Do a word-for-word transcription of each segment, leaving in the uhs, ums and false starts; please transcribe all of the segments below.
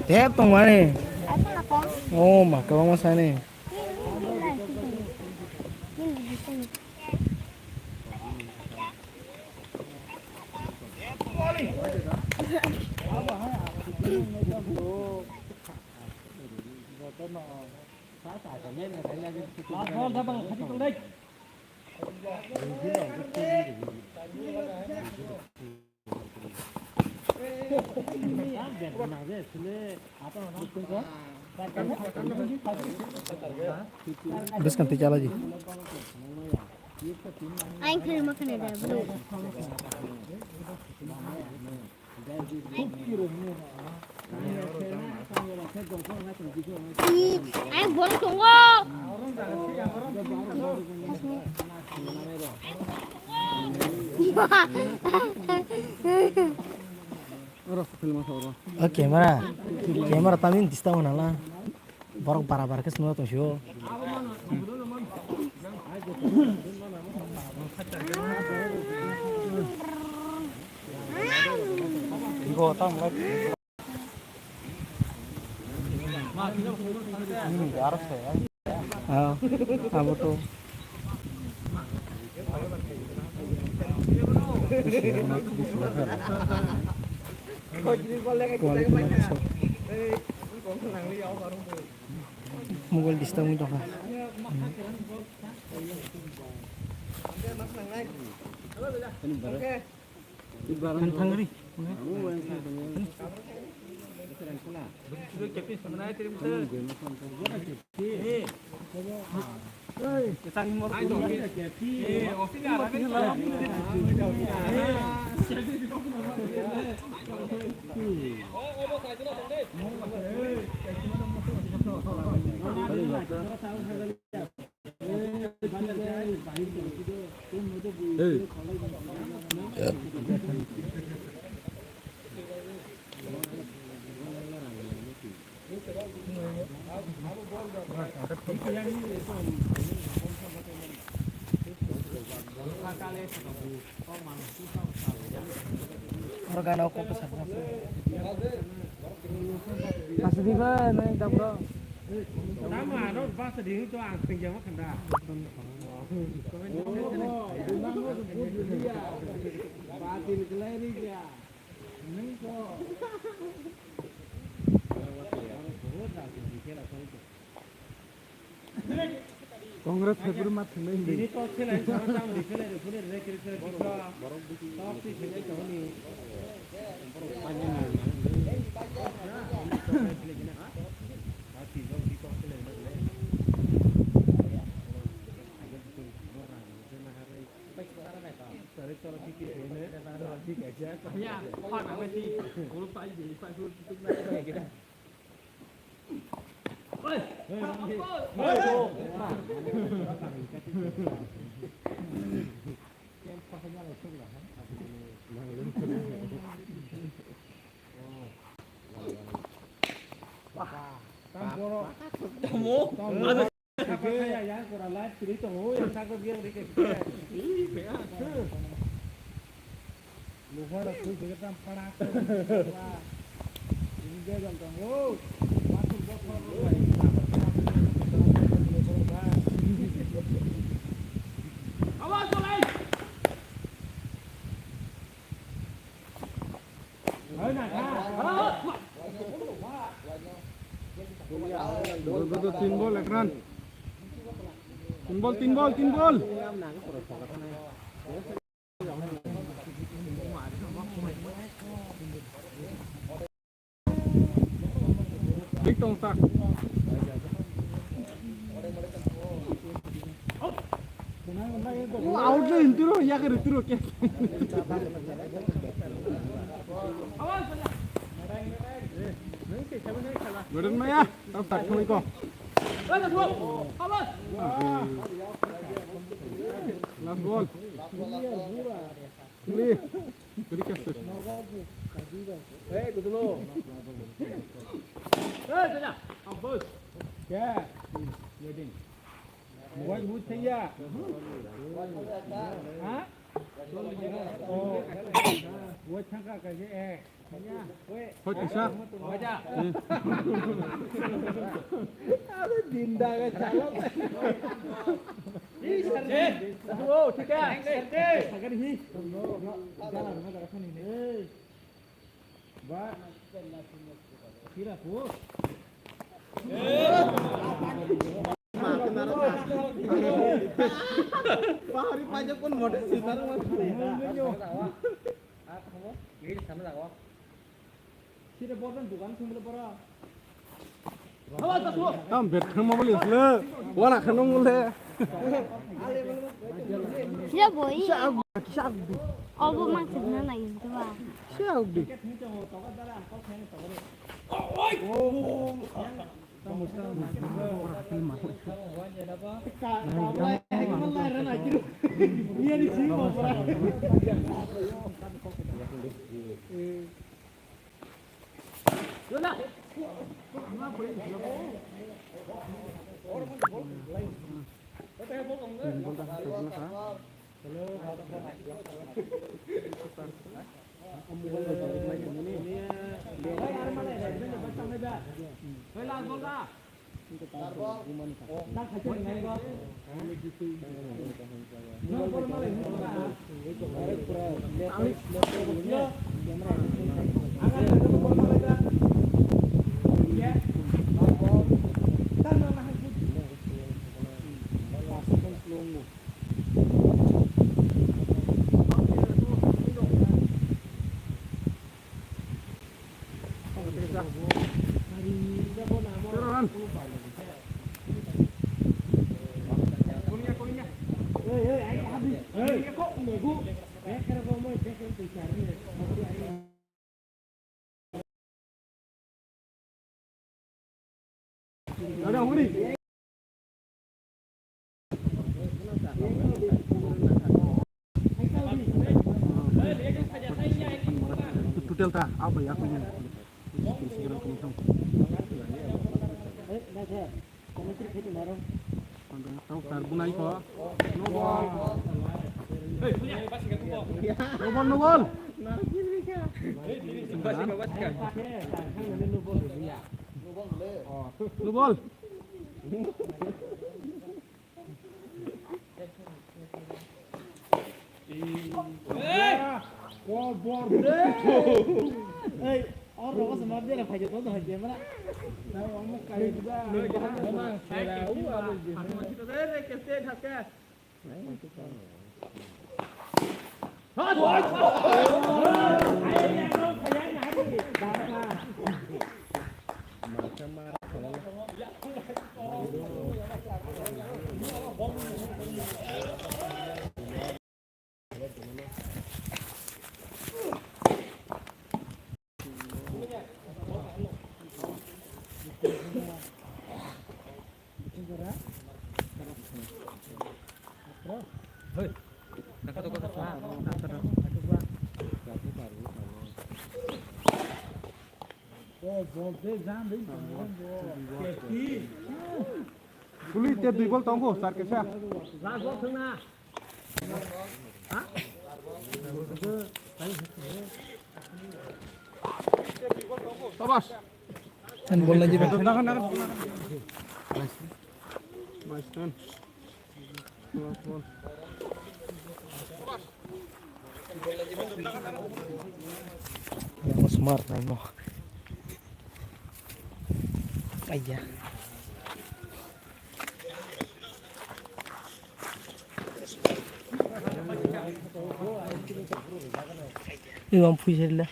Tep tongmani. Oh, ma, kwbangma sani. Bwskang twi chalaidi. Ang khe ma khna da, bro. Ang borok tongo. O camera, camera tamni disturb wngna la. Borok bara bara khe swngo tong sio. Ah, abo to. Quality naikhe so. Mobile disturb wngwi tongkha. Ang thangri. Oro gana o kok bwsa. Aswk di ba nai dabra. Tamo ano basa di to ang thengya ma khanda. Batin kelai ri ya. Nung ko. Congress hai pura mat thwngnai hinwi. Tini to khelai, tamo di khelai, khelai, khelai, khelai, khelai. Tok si khelai to ni. Tamo? Sapa kaya yang kurang live sini tuh, yang takut dia dikit. Lupa dah, tuh, dia kan panas. Ini dia yang ganggu. Masuk botol. Awas, mulai. Tin bol ekran. Tin bol, tin bol, tin bol. Big tong tak. Out le intiro, ya ke ritiro ke. Bedan maya, tau tak kami ko. Last ball. Clear. Very careful. Hey, good ball. Hey, Tanya. Out ball. Yeah. Waiting. Mobile hood thaiya. Ha? Oh. Wait thangka kaje, eh. Hoi, kisa. Are dinda ga chala. Oh, thik hai. Sagar hi. Ba. Kira ko. Pahari pajak pun model sinar mas. Tam bet khama boli asle. Wala khano mule. Ya boy. Obo mang khna nai ba. Siya ugdi. Total ta apa ya punya? Tau karbunai ko. No ball. No ball, no ball. No ball. Hey, or rogo se mar dera phai to to hai mara. Tuli te dui bol tongo, sar kesa. Sabas. An bol lagi ba. Naga, naga, naga. Nice. Nice turn. Yang smart nai mo. Aiya. Iwan pui sila.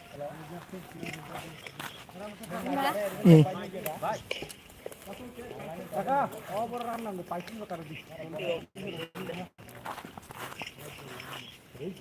Eh. Kaka, oh, boro ram nang, paising lo karo di. Yang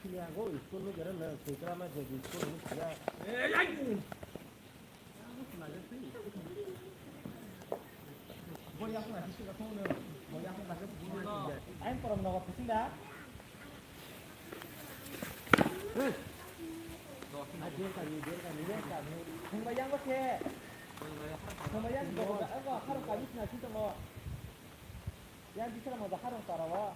sini aku school lu kira na sekolah mah jadi school lu kira. Ayang korom nogo kusinda. Thungba yang khe. Thungba yang korom da, abo harok kami sina si tongo. Yang bisa mo da harok tarawa.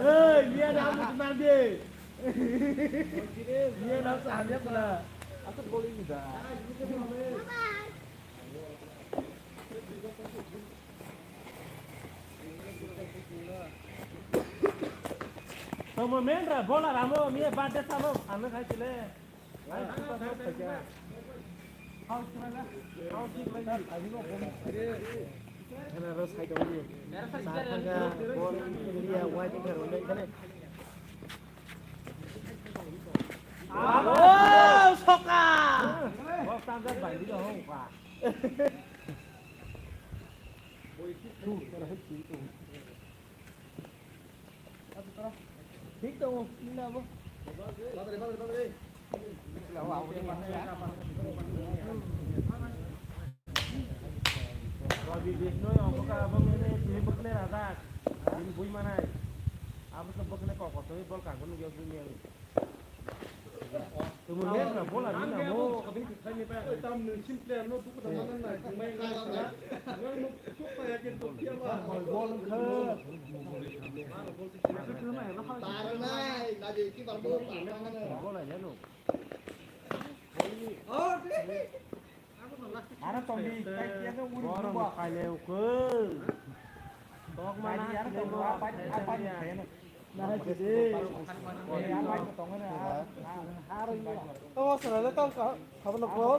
Hey, iya dah, aku kenal dia. Iya dah, sahanya pula. Aku boleh juga. Tamo main ra, bola ramo, mie birthday samo, ano khai chile. Abo soka. Thik tongo, nini abo. Rabi Bishnoi omo ka abo mene tini bwkle rajak. Tini bui manai. Abo se bwkle kok kosoi bol kangkung nugya bui miyang. Tamo lek na bola ni na mo. Bola ya no. Ara tongdi, kai tiang ka uri. Borok buba. Khaile ukul. Tok mana. Kai tiang ka uri, apa, apa ni kaya no. Nah, jadi. Eh, apa itu tongo na? Harus. Oh, sana datang ka, kapan ko?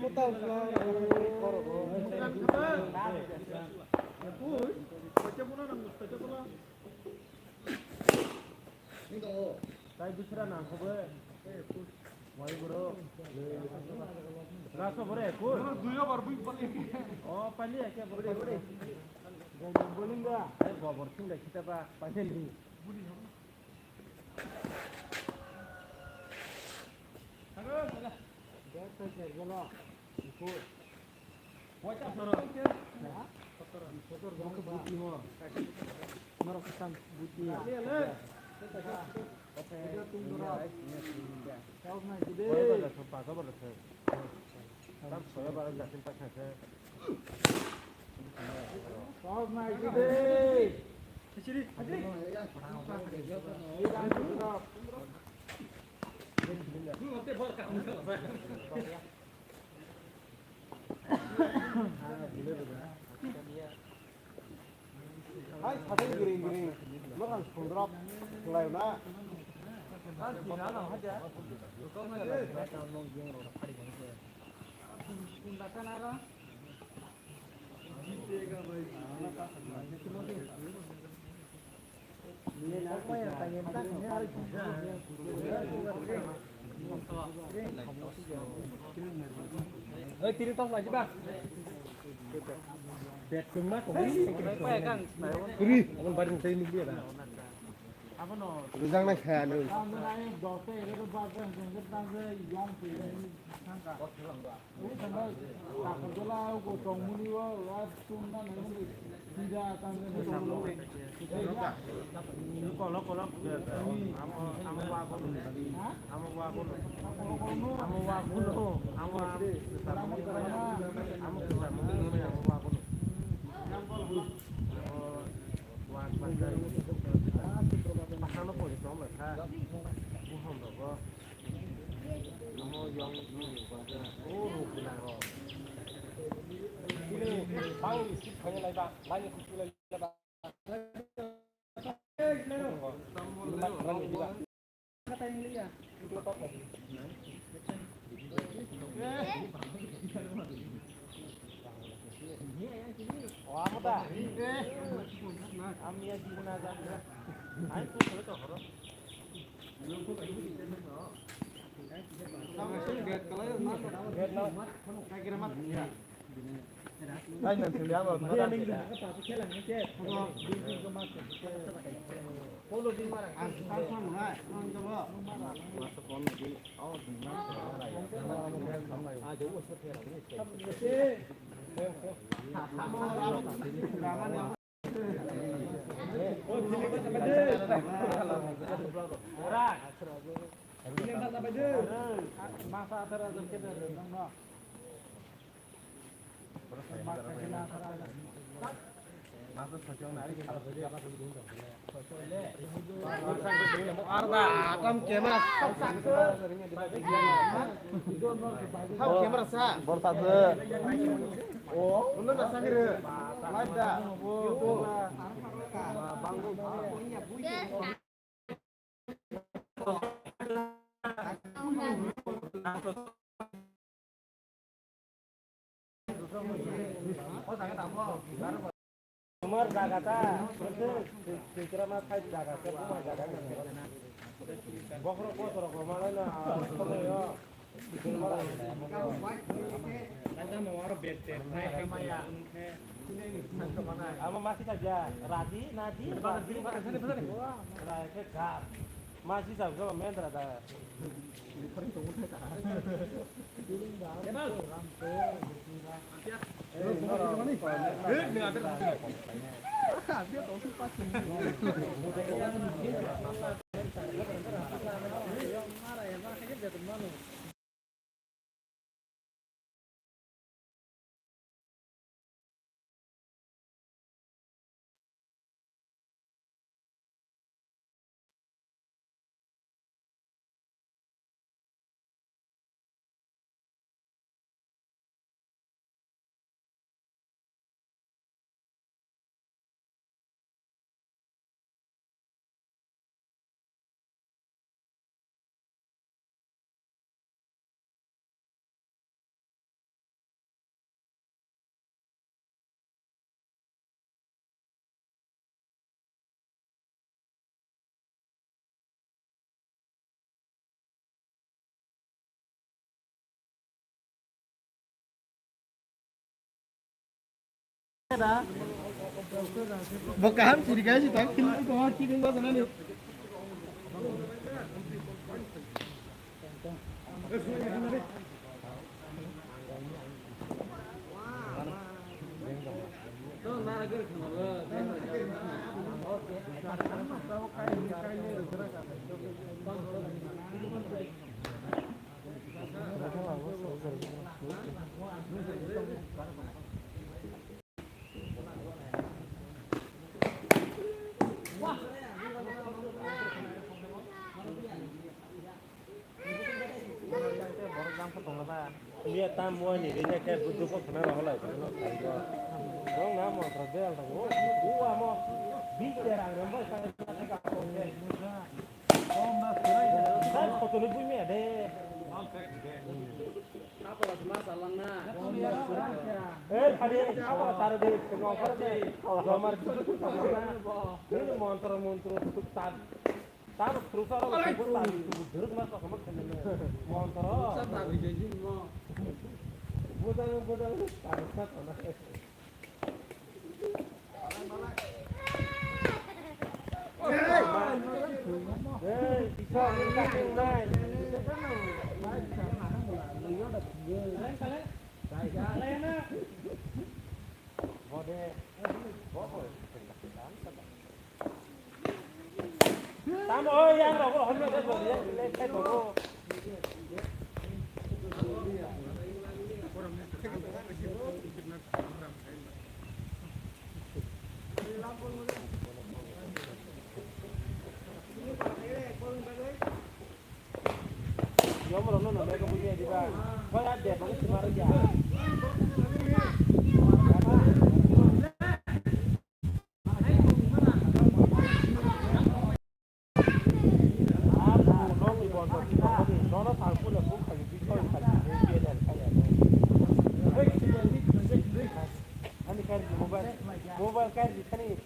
Mo tang ka, eh, koro ko. Ni tongo. Tai bisra nang ko be. Wai bro. Kaso bore, kur. Bro, dui over bui pali. Oh, pali ya kya bore? Bore, bore. Gobor singa kita pa, pali. Hai, sathai giring giring. Lo kan sundrop khlai na. Oi, tiri tos lagi, Bang. Bet kung ma kung. Kuri. Abang baring tei ni dia, Bang. Rijang nai kaya ni. Kolo, kolo, amo, amo wa kono, amo wa kono, amo wa kono, amo, amo, amo wa kono. Amo wa kono. Pakano pori tong le kha. Buham rogo. Arda, atam camera. Thao camera sa. Bor sa de. Oh, ulo na sa kiri. Live da. Tomar jaga ta, Tikrama side jaga ta, tomar jaga ta. Bokhorok bokhorok rok malai na, somoyo. Ama masi ta ja, radi, nadi, radi. Ra, ke ga. Masi ta ga, mendra da. Bo kaham chirikai si tak, kini ko kini ko sana ni. Liya tam mo ni ri ne ke budu ko khna ro lai ko no khai ko. Rong na mo tra de al ko. U amo bi te rang rong bai sai na ka ko ke. Sai ko to ni bui me de. Eh, khali apa tar de, ko tar de. Jamar. Ni montro montro tar. Tar frusa ro ko tar. Duruk na ko mo khne. Montro. Sa ta bi je ji mo. Bodang bodang tar sa ta na. Tamo, oh, yang rok, oh, yang rok, yang rok. Yom rok no nang ko buji di ba. Koi a de ko si mar ya. Ani kar mobile, mobile kar di kani.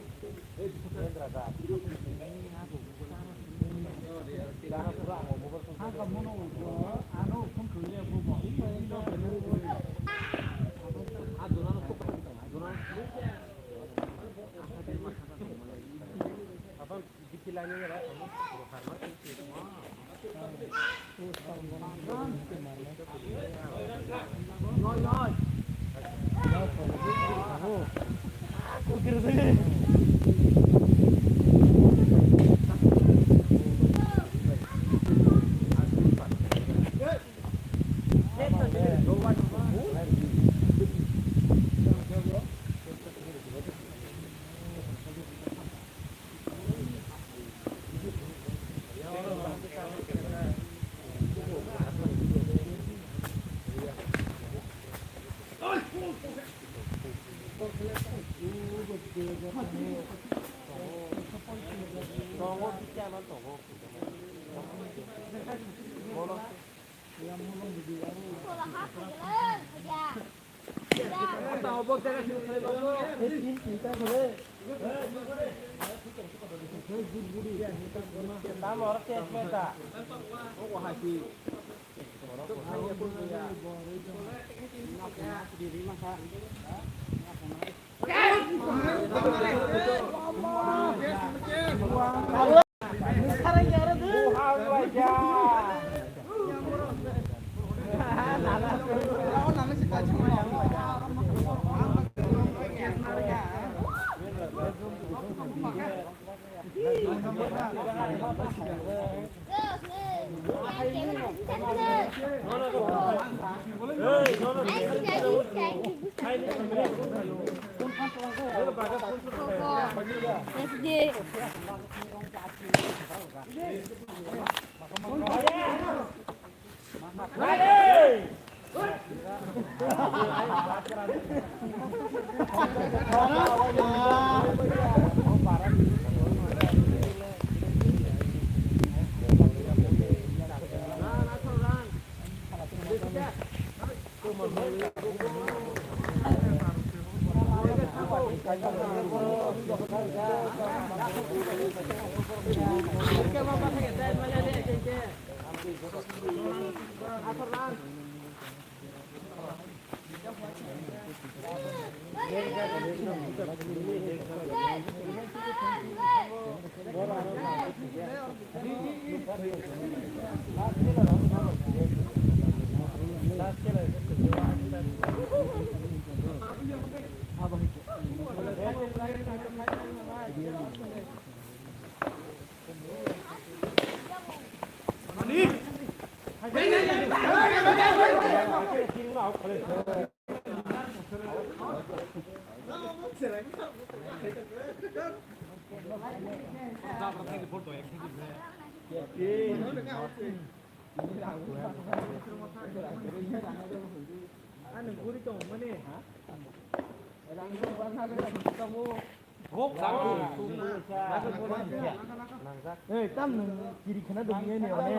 Ei, tam nwng kiri khana dong ye ni one.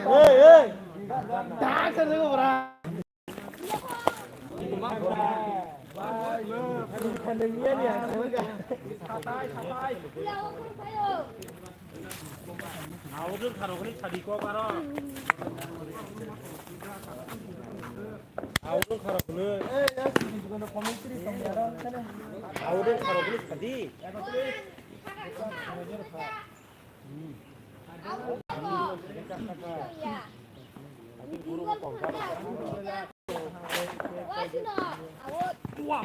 Ei, ei. Da sa de ora. Kiri khana dong ye ni. Audun kharokni sadi kok aro. Audun kharokni. Audun kharokni sadi. Wow.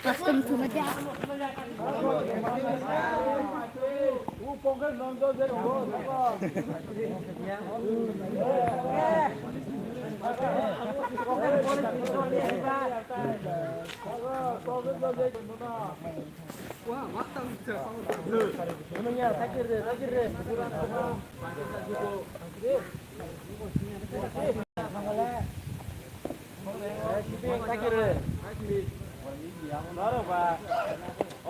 Custom sumaja.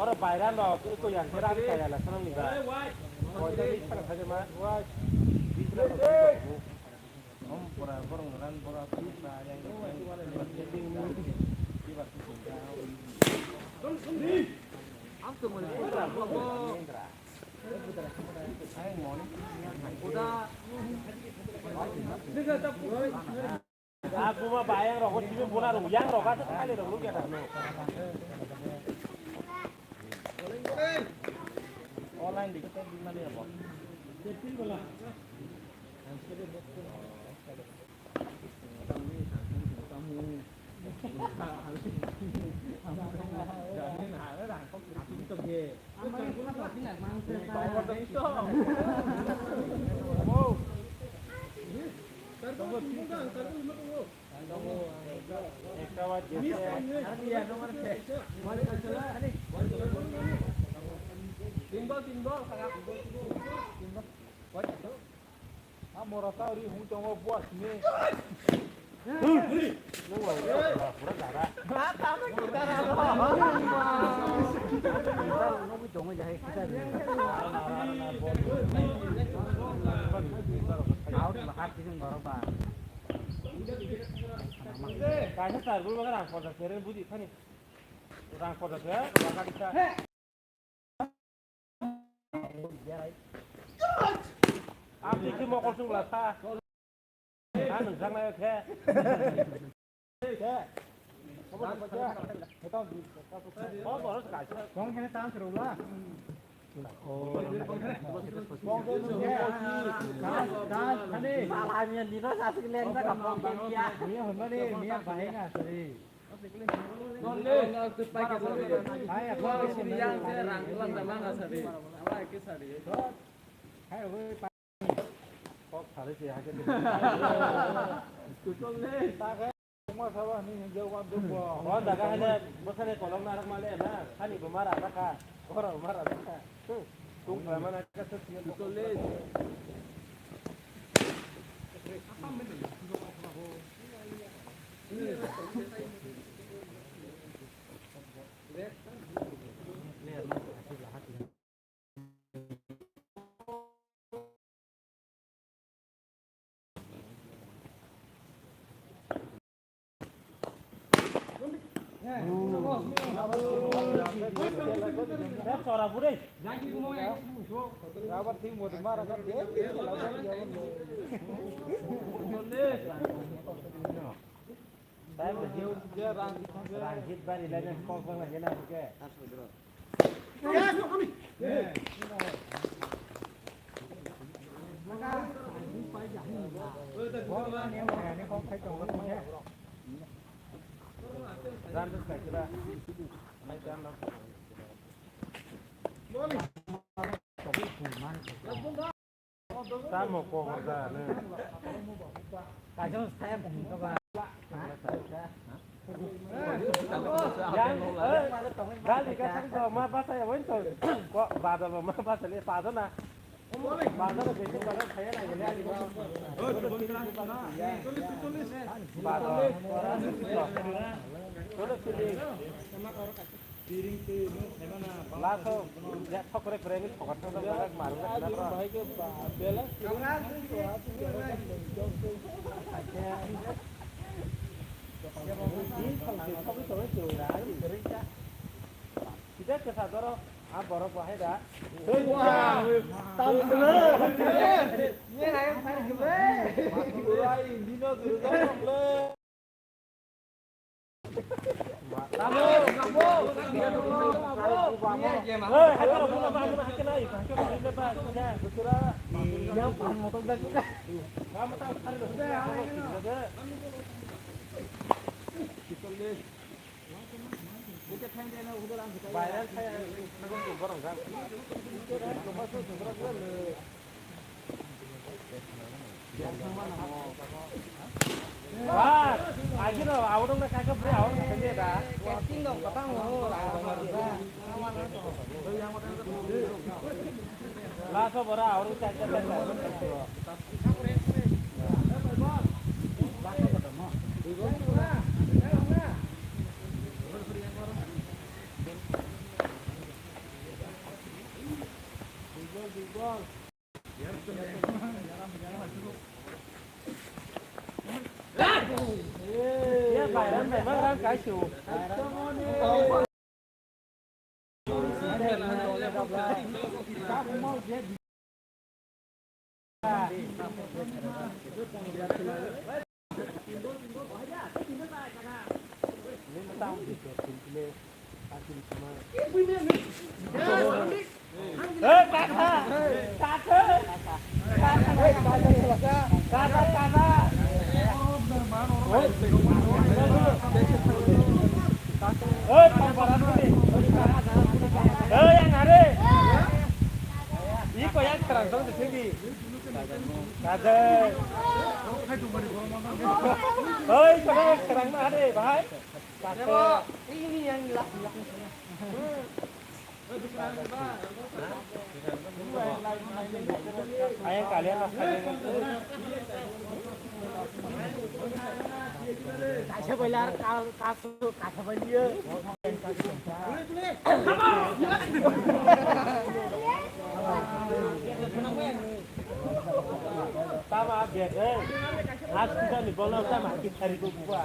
Oro baira no, ko yang kera kaya la, sanang ni ba. Ko ta ni sana saja ma. Om pura borong ran bora tu sa yang. Aku mah bayang rokok sini pura ruyang rokok tuh kali rokok ya kan. Online di kita di mana ya, Bos? Amo rata ori hung tongo buas ni. Nung lai pura dara. Ma tamo kita dara. Nung tongo jahai kita. Out bahar kisung goroba. Kaisa tar bul bagar ang koda sere budi thani. Rang koda sere, rang koda sere. Ang tiki mokol sung lasa. Ang nung sang nayo khe. Khe. Kong kene tang serula. Kong kene tang, tang, tang. Salah, mian dino sasik leng ta kapong kene ya. Mian honmani, mian bahai na sari. Tamo kok da ne. Kaisa saya pung to ba. Yang, eh, gali ka sang to ma basa ya wen to. Ko badal ma basa le pada na. Badal ke badal saya na gele. Badal. Laso, ya, thok kore kore ni thok thok thok thok maru na bro. Kita ke sadoro, ah, borok bahai da. Hei, wah, tam sele. Ye, ayo, par kele. Wah, ini no dulu dong le. Ba, agino awdong na kaka bre awdong na kanya da. Acting dong patang mo. Laso bora awdong kaka bre. Iko yang terang terang di sini. Kaje. Oi, kena serang na ade, bahai. Kaje. Ini yang lak lak. Ayang kalian lah. Kaisa boiler kal kasu kaisa boiler. Tama biar eh. Has kita ni bola tama kita hari tu buka.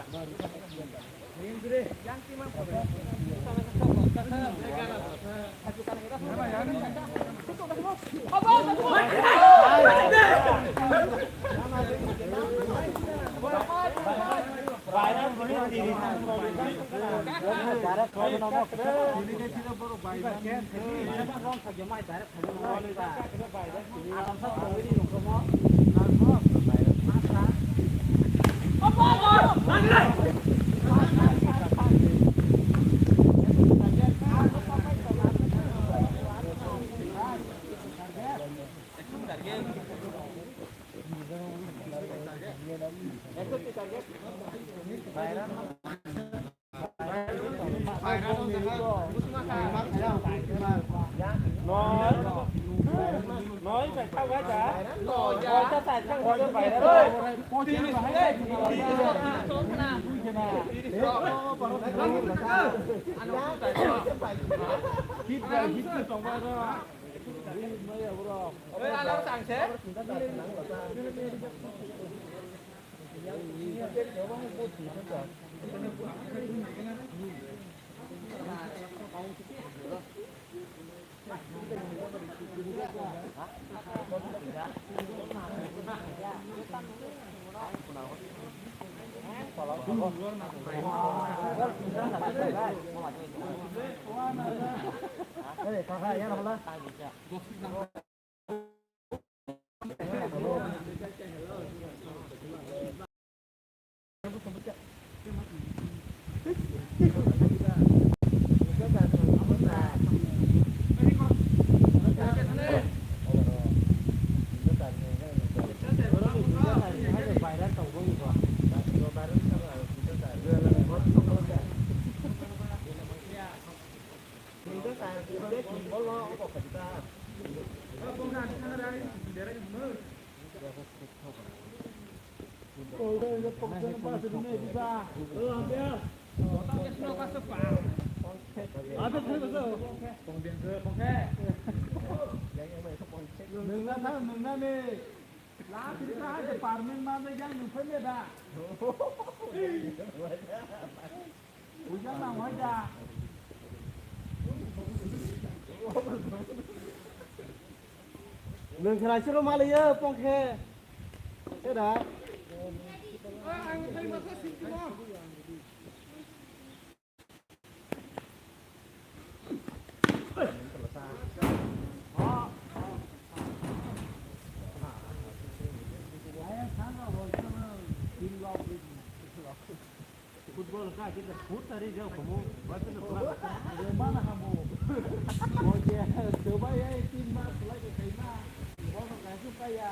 Nungna thang, nungna ni. Last ni thang, department ma de yang nung phai me da. Ujan nang hoi da. Nung khna siro maliyo pongkhe. Seda. Football ka kita foot tari jauh kamu, berarti lu kurang. Mana kamu? Oh, dia coba ya, tim mas lagi kayak mana? Bol ka kayak apa ya?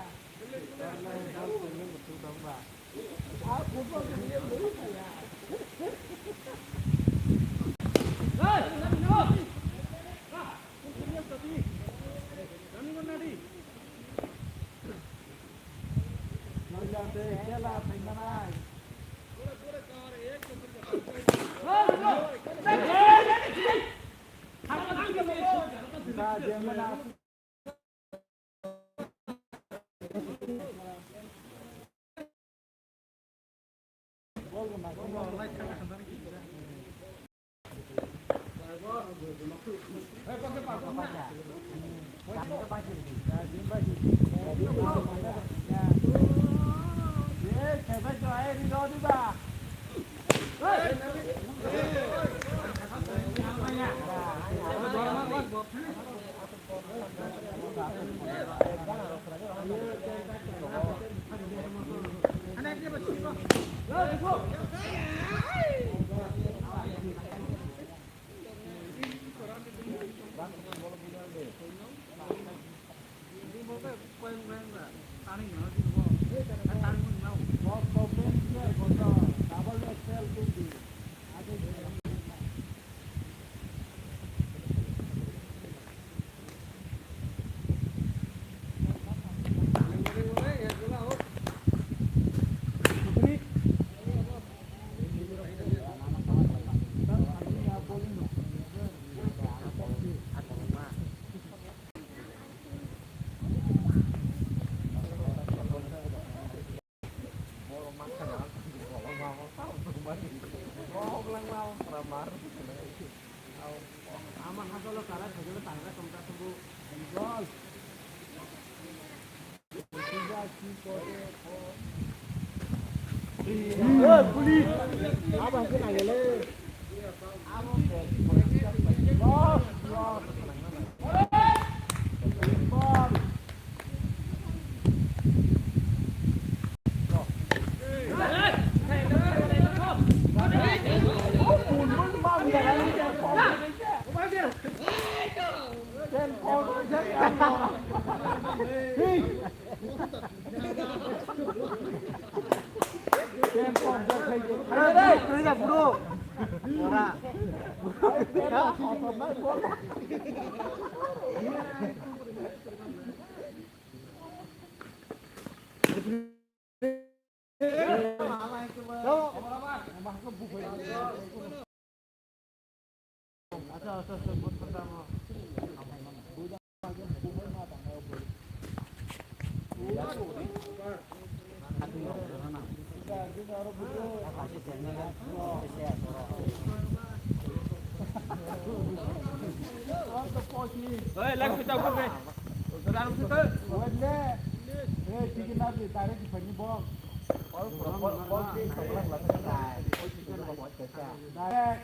Direct,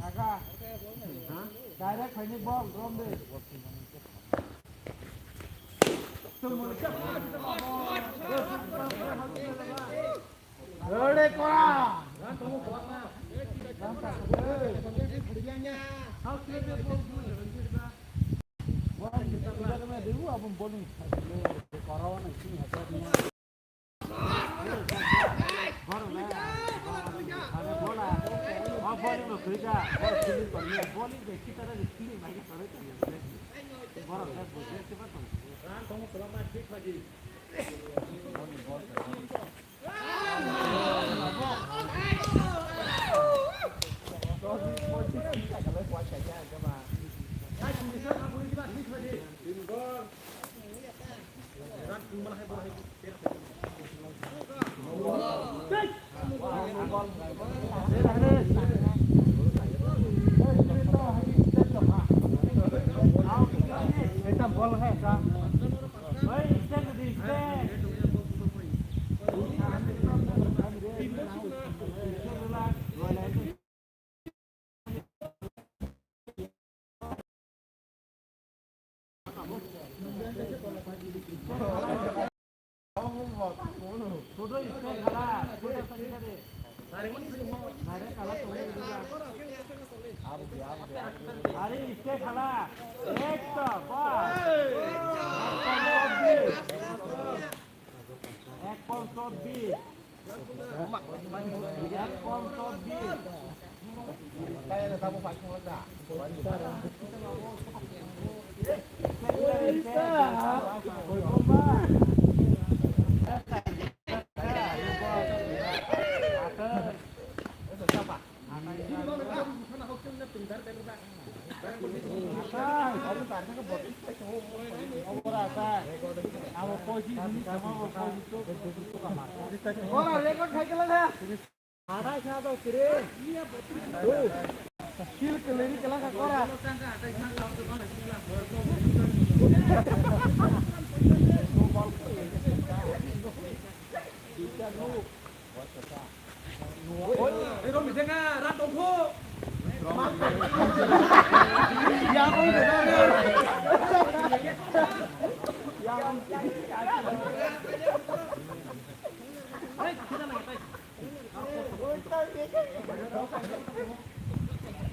kaka. Direct phaini bol, rom de. Rode kora. Bol, bol, bol, bol, bol, bol, bol, Are, stay khala. Ekta, bas. Ekdom chobbish. Ekdom chobbish.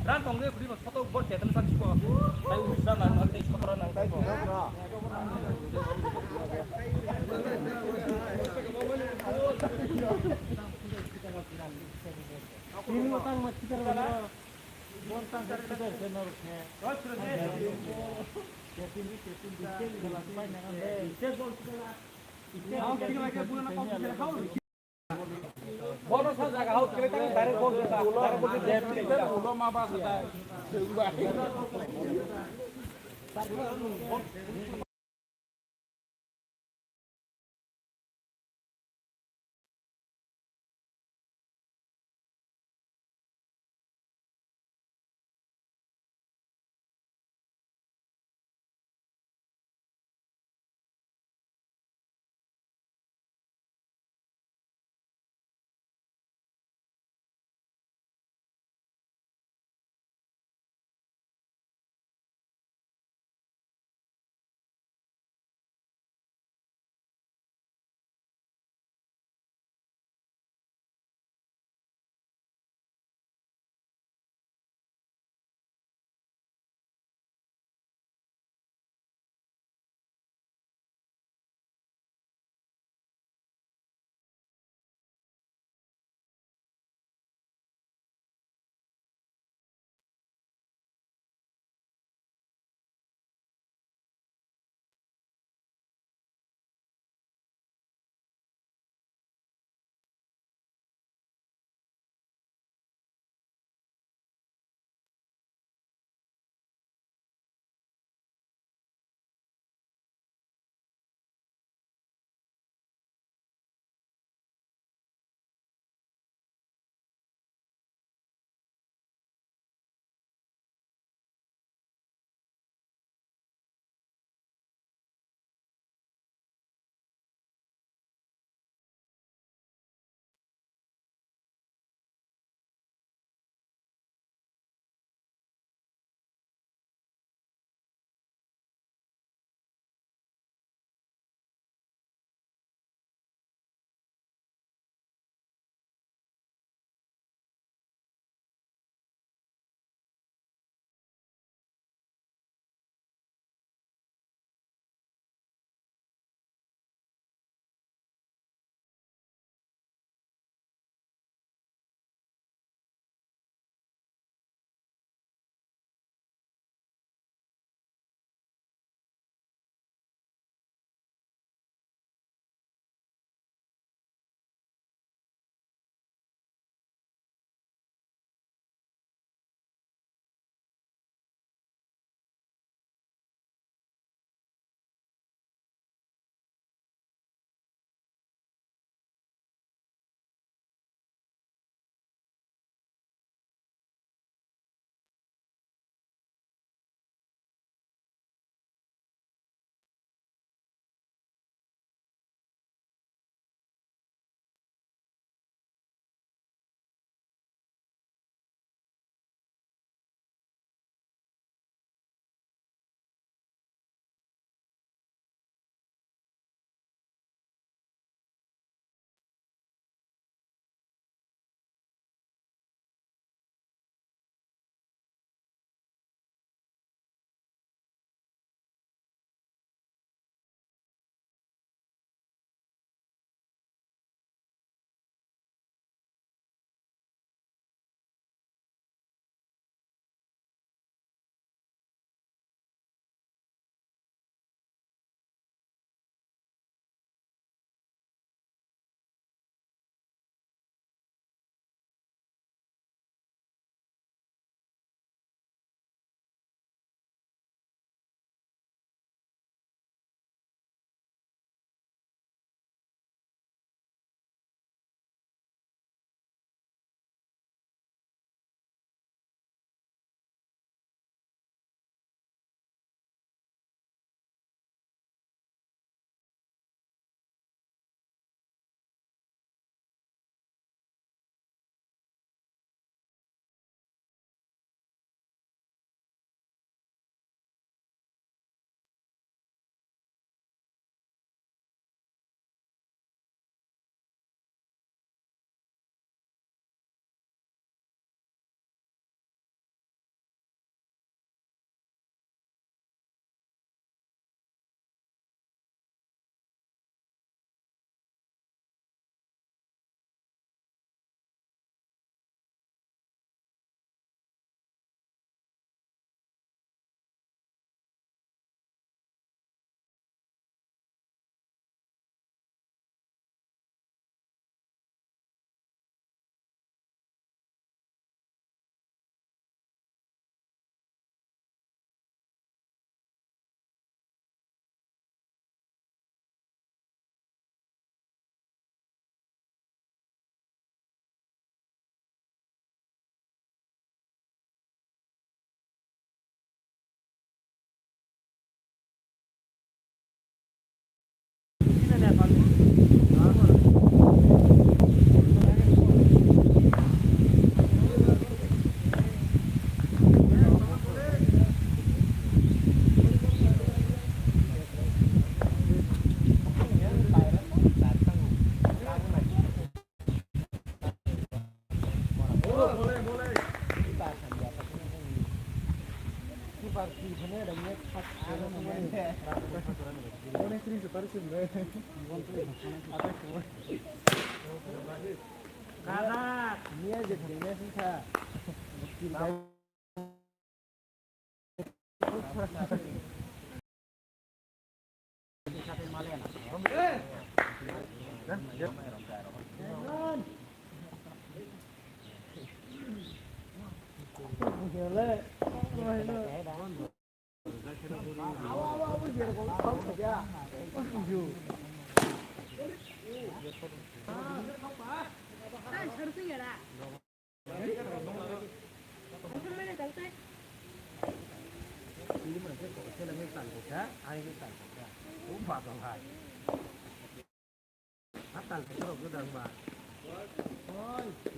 Ran tong de, bri mas photo bor chetan san siko. Tai ulis ran nang, tai sotro nang, tai. Ini matang mas kita ran. Bon tang kita kita nor khe. Chetin di, chetin di, chetin di, chetin di, chetin di. Bono sa jaga hau kile tang direct bol jeta, direct bol jeta. Ulo ma ba sa.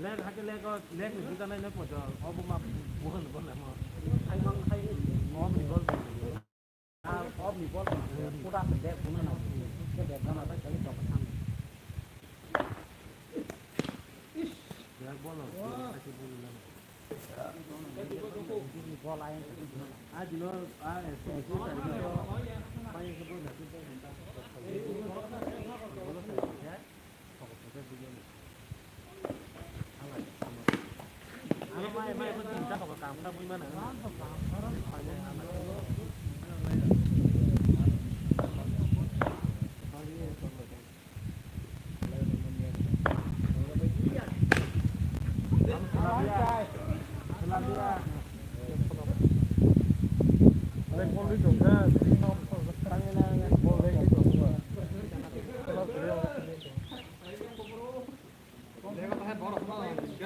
Lek hake lek o, lek ni buka nai nai pojo, obo ma buhan buhan mo. Hai bang hai, om ni gol. Om ni gol. Kuda se bek buno na. Ke bek gana ta kali to. Bek bol. Hake bol.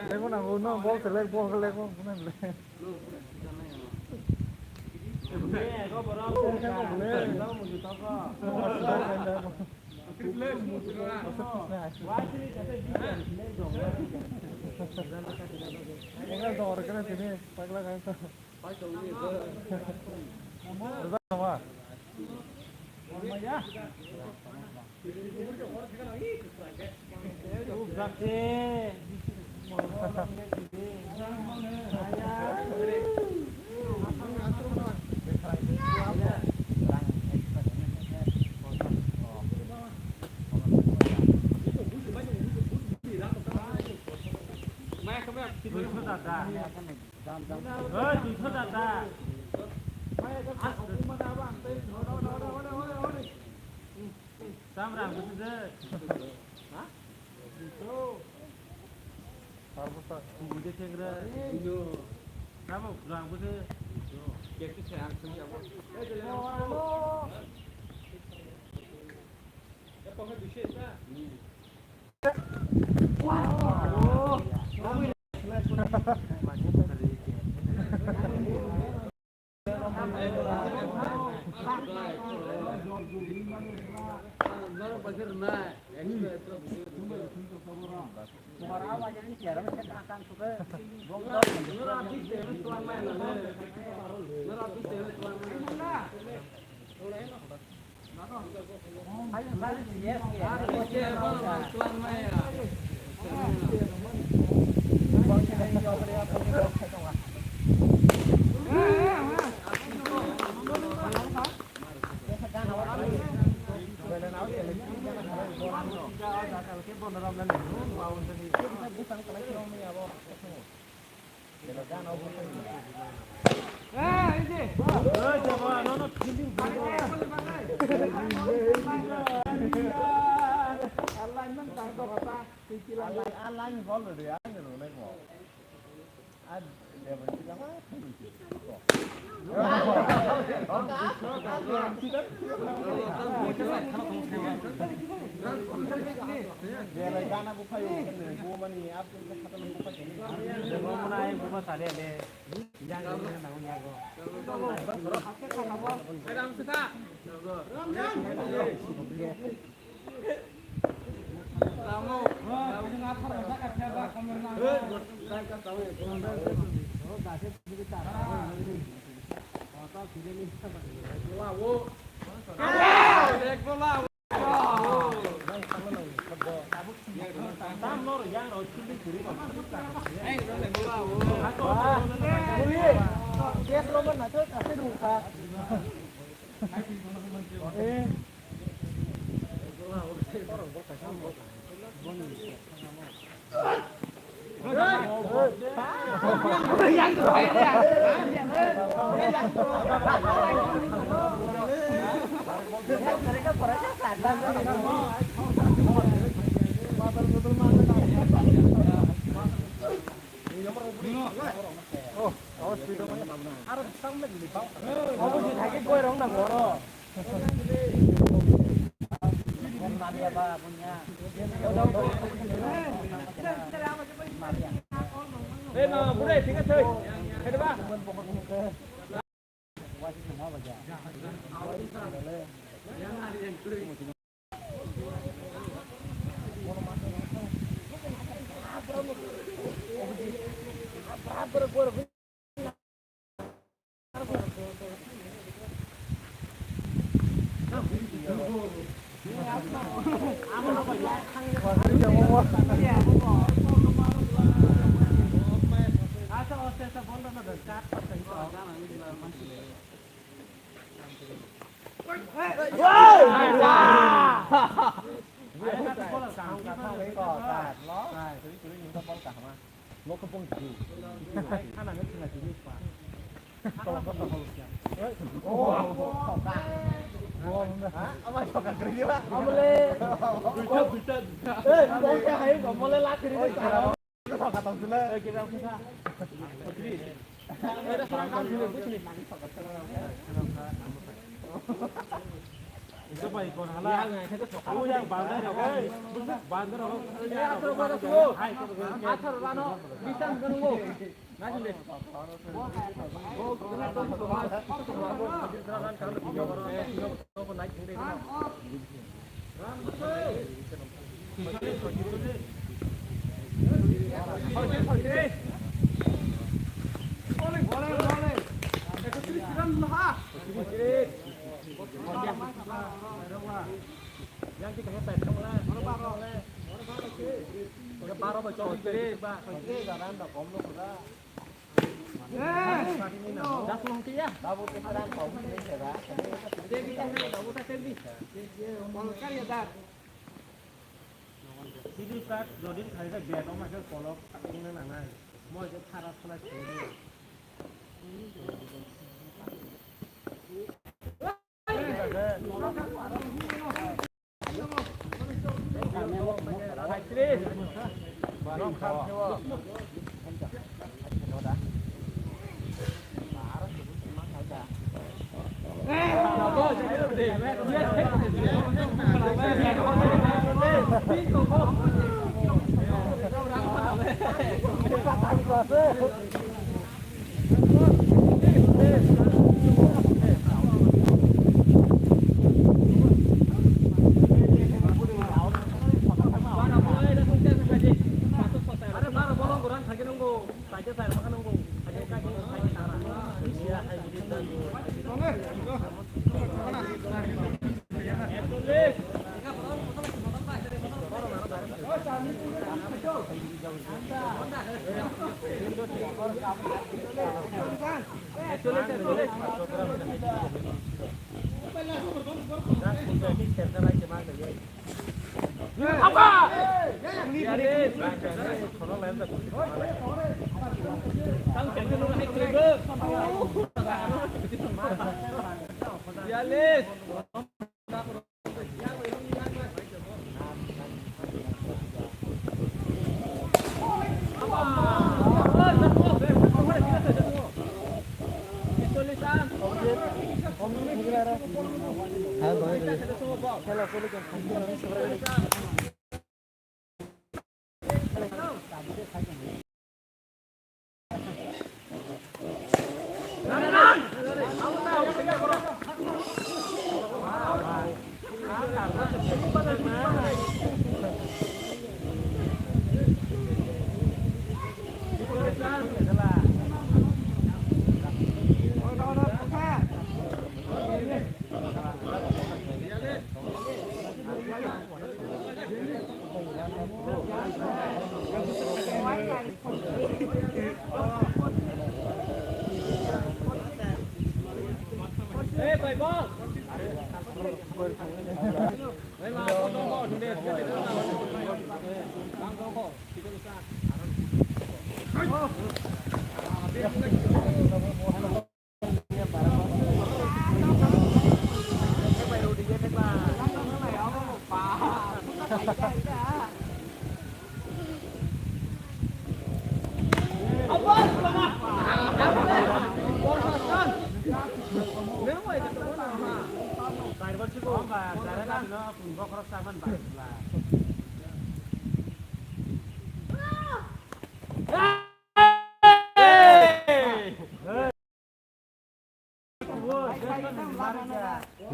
Lego na go no bol selek bol selek bol selek. Oi, duiso dada. Chamrang bwswk se. Ha? Duiso. Tamo bwswk. Tamo bwswk. Ei, mama, bwrwi, thik ache. Khaidi ba? Sidi tak jodi khaida bed o maikhe kolok tingna nangnai. Moi je khara khlai thangwi.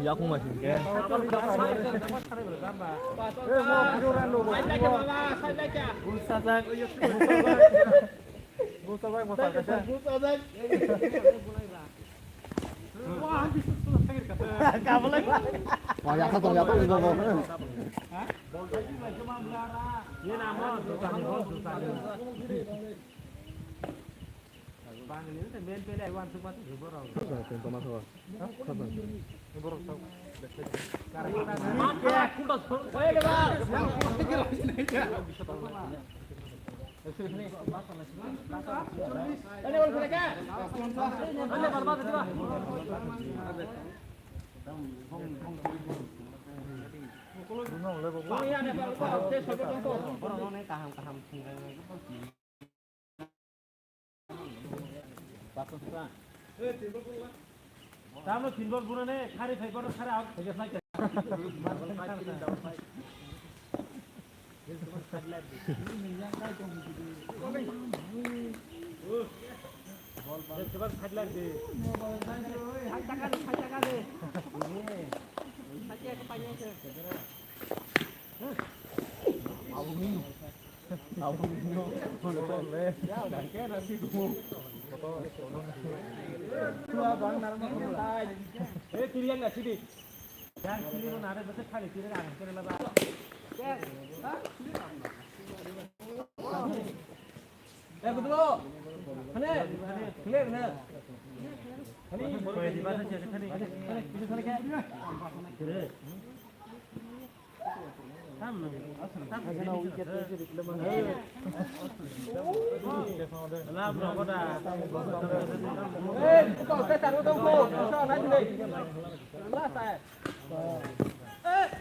Yakung masih ke. Wah, yakung tong, yakung tong. Kaham, kaham. Tamo tinbol bunane khari phai bono khari out phai gai.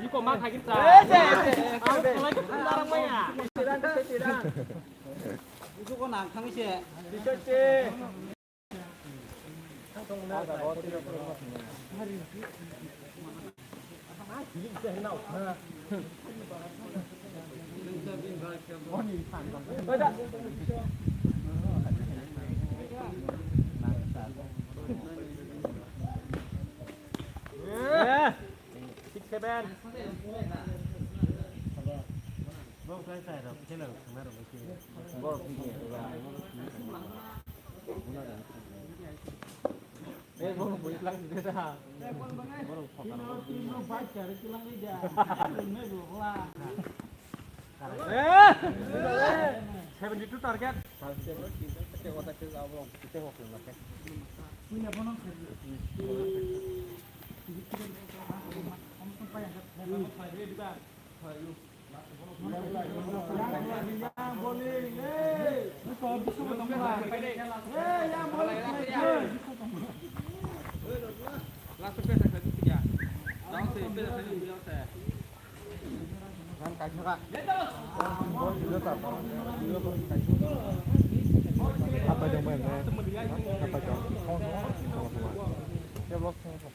Iko ma khagin sa. Ang tulai ke phun darang maya. Iko ko nang thang se. Six, seven. Bo kai sai rok khela rok khna rok. Bo. Eh, bo bo lang de da. Bo rok photo. Eh! Seventy-two target. Apa jong bai ne? Apa jong? Sama-sama.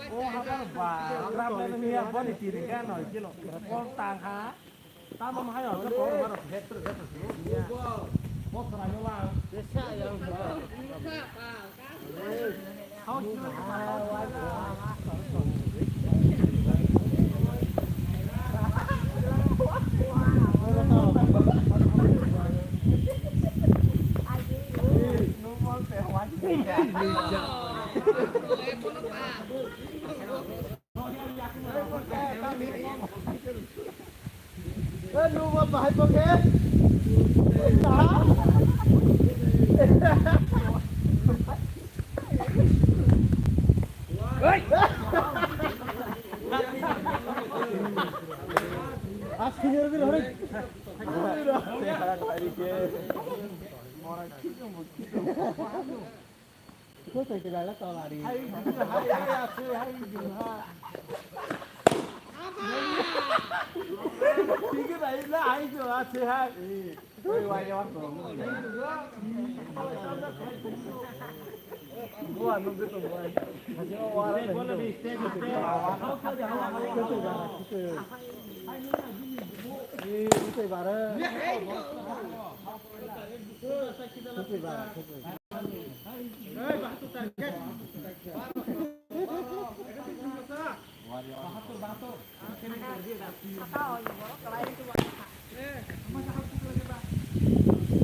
O habar ba, problem ni ya boni tiri kan no kilo. Kol tang ha. Tamo hai o ko maro.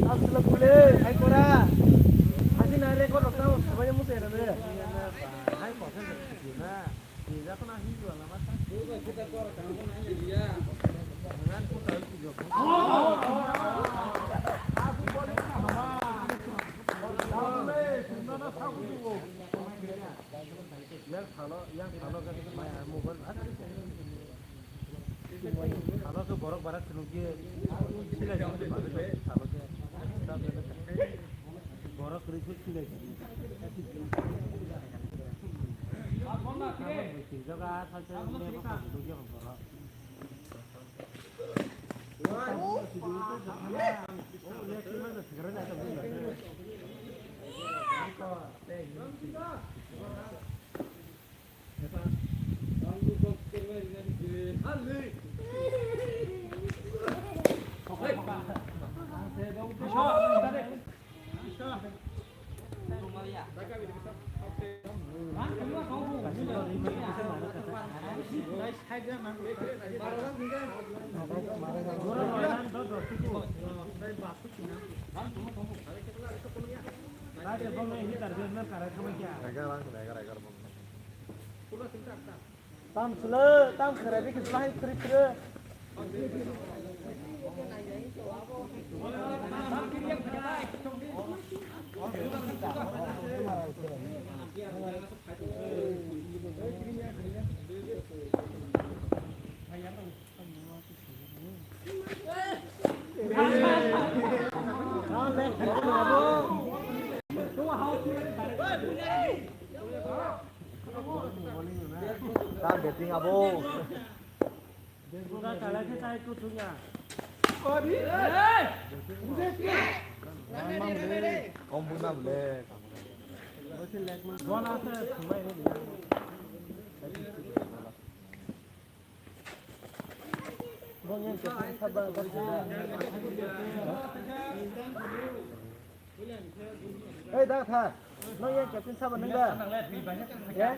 Asla kule, hai kora. Hasi na record rok tamo, sabanya musa era ne. Hai kora, hai kora. Yang salo, yang salo ke mobile. Salo tu borok barat sinungki silai sinungki babe salo ke. Borok kri silai. Jaga sal se borok. Tam sele, tam khere, bikis lahai kri kre. Tam betting abo. Om buna bole. Hey, da tha. Nang yang captain sabo nang da. Ya?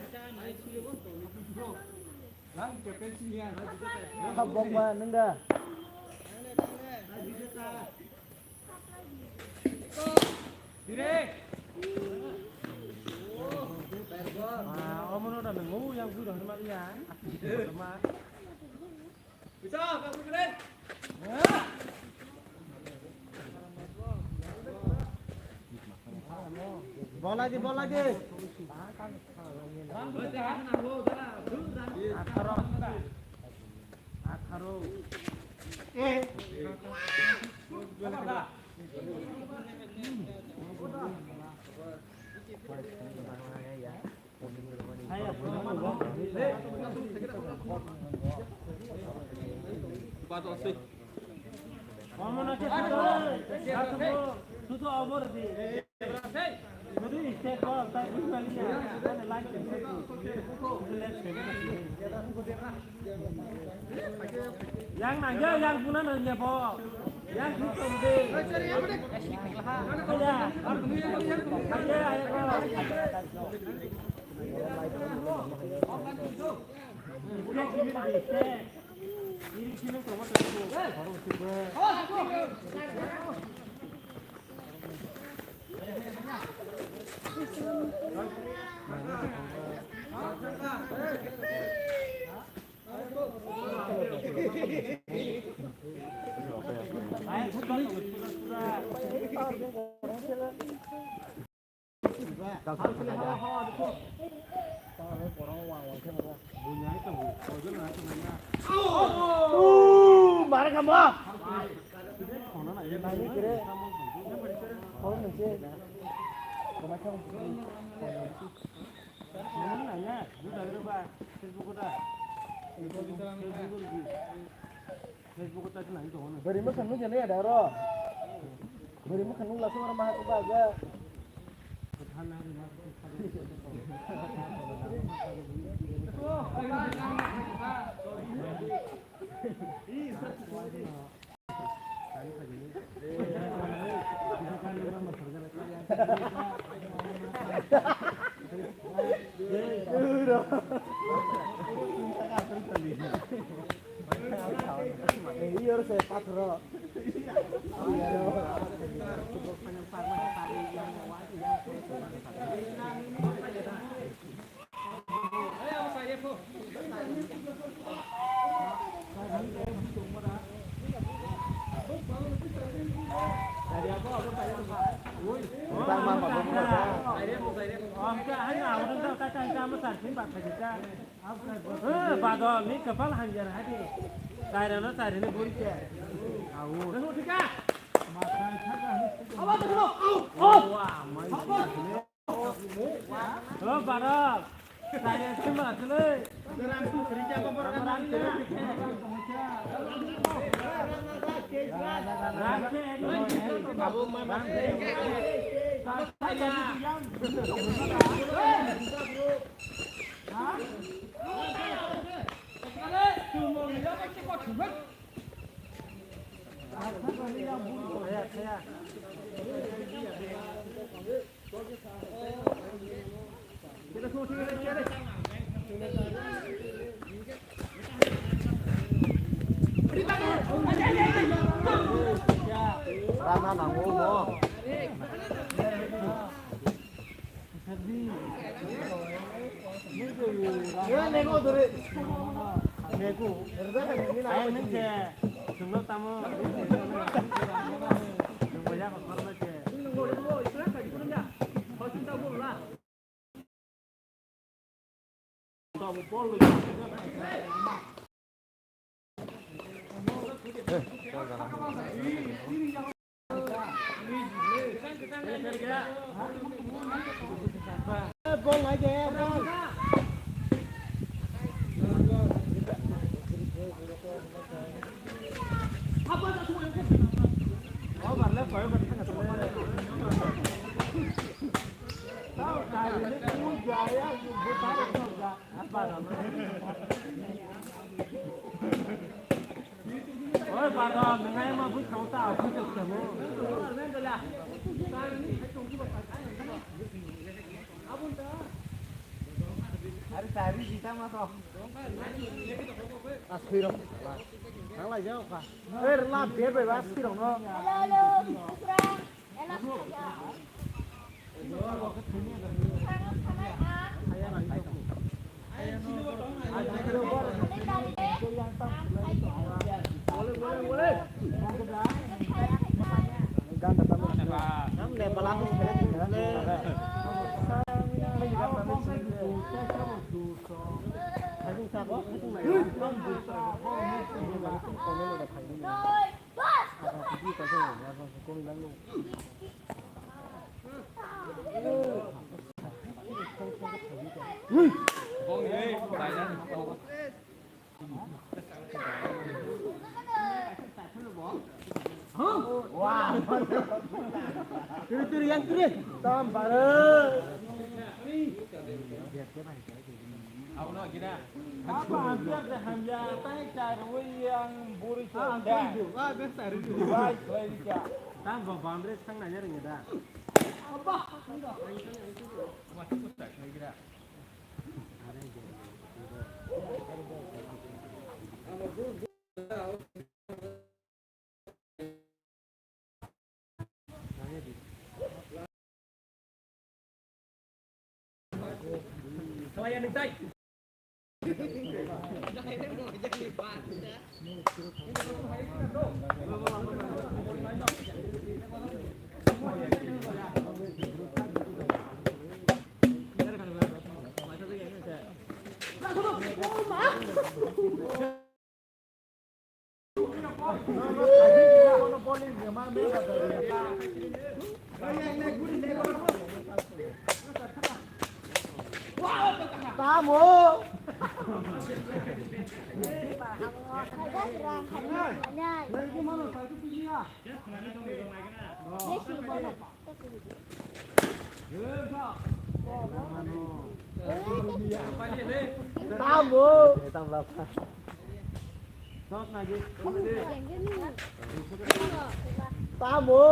Kha bok ma nang da. Ah, omono da nang o yang guru harma ya. Ma. Bola di, bola di. Atharo. Atharo. Eh. Yang nangya, yang guna nangya bo. Yang guna nangya. Haya. Haya, haya, haya. Bwrwi mwkhang nukya nai ada oro. Bwrwi mwkhang nukla se oro maha tuba aga. Bado ni kapal hamya hai de. Kairano kairani buri ke. Au. Hello, Bharat. Saya cuma sini. Rana nango mo. Oi, bado, mengai ma bui kau ta, bui kau ta mo. Are tari jita ma to. Asui rok. Nang lai jao ka. Er la be be ba asui rok no. Hello, hello. Asra. Ela. Tiri, tiri, yang tiri. Tam, baru. Apa hampir deh, hampir. Tanya cari yang buri. Ah, hampir itu. Ah, biasa itu. Baik, baik, ya. Tam, boundary sang nanya ring da. Apa? Tamo. Tamo. Tamo.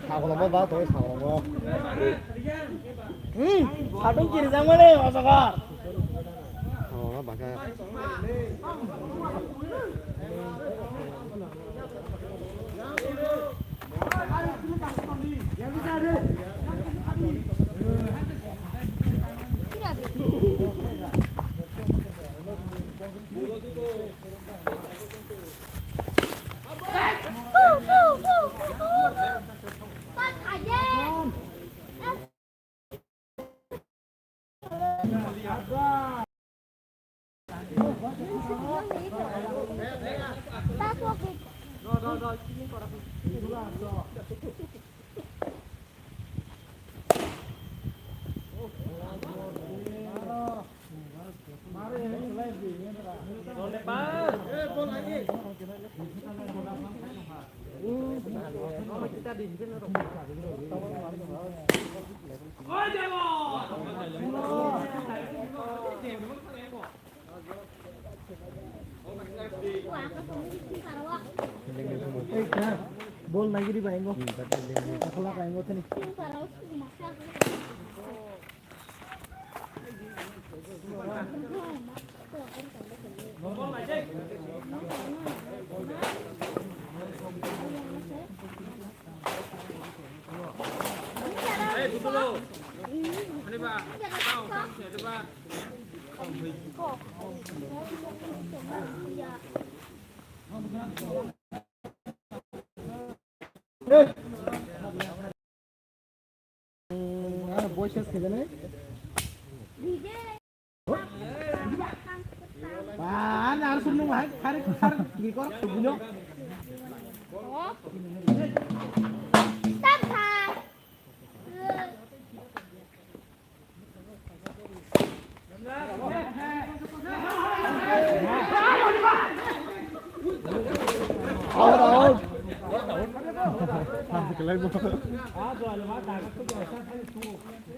Sakolombo ba tongwi sakolombo. Hmm, satung kirijak mani ojokor. Oh, baka. Bol nagiri ba ingo. Akhala ka ingo tani. Ba, na ar sumno ba, khare khare bino. Out, out.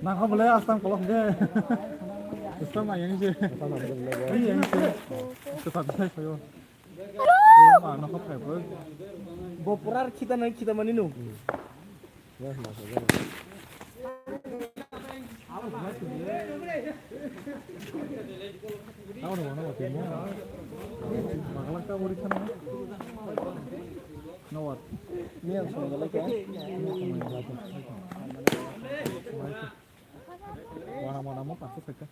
Nangkha bolai astam kolok de. Astam ayang se. Ayang se. Kesan sai koyo. Ma nangkha phai bo. Bo purar khita nai khita mani no. Wana wana mo paso seka.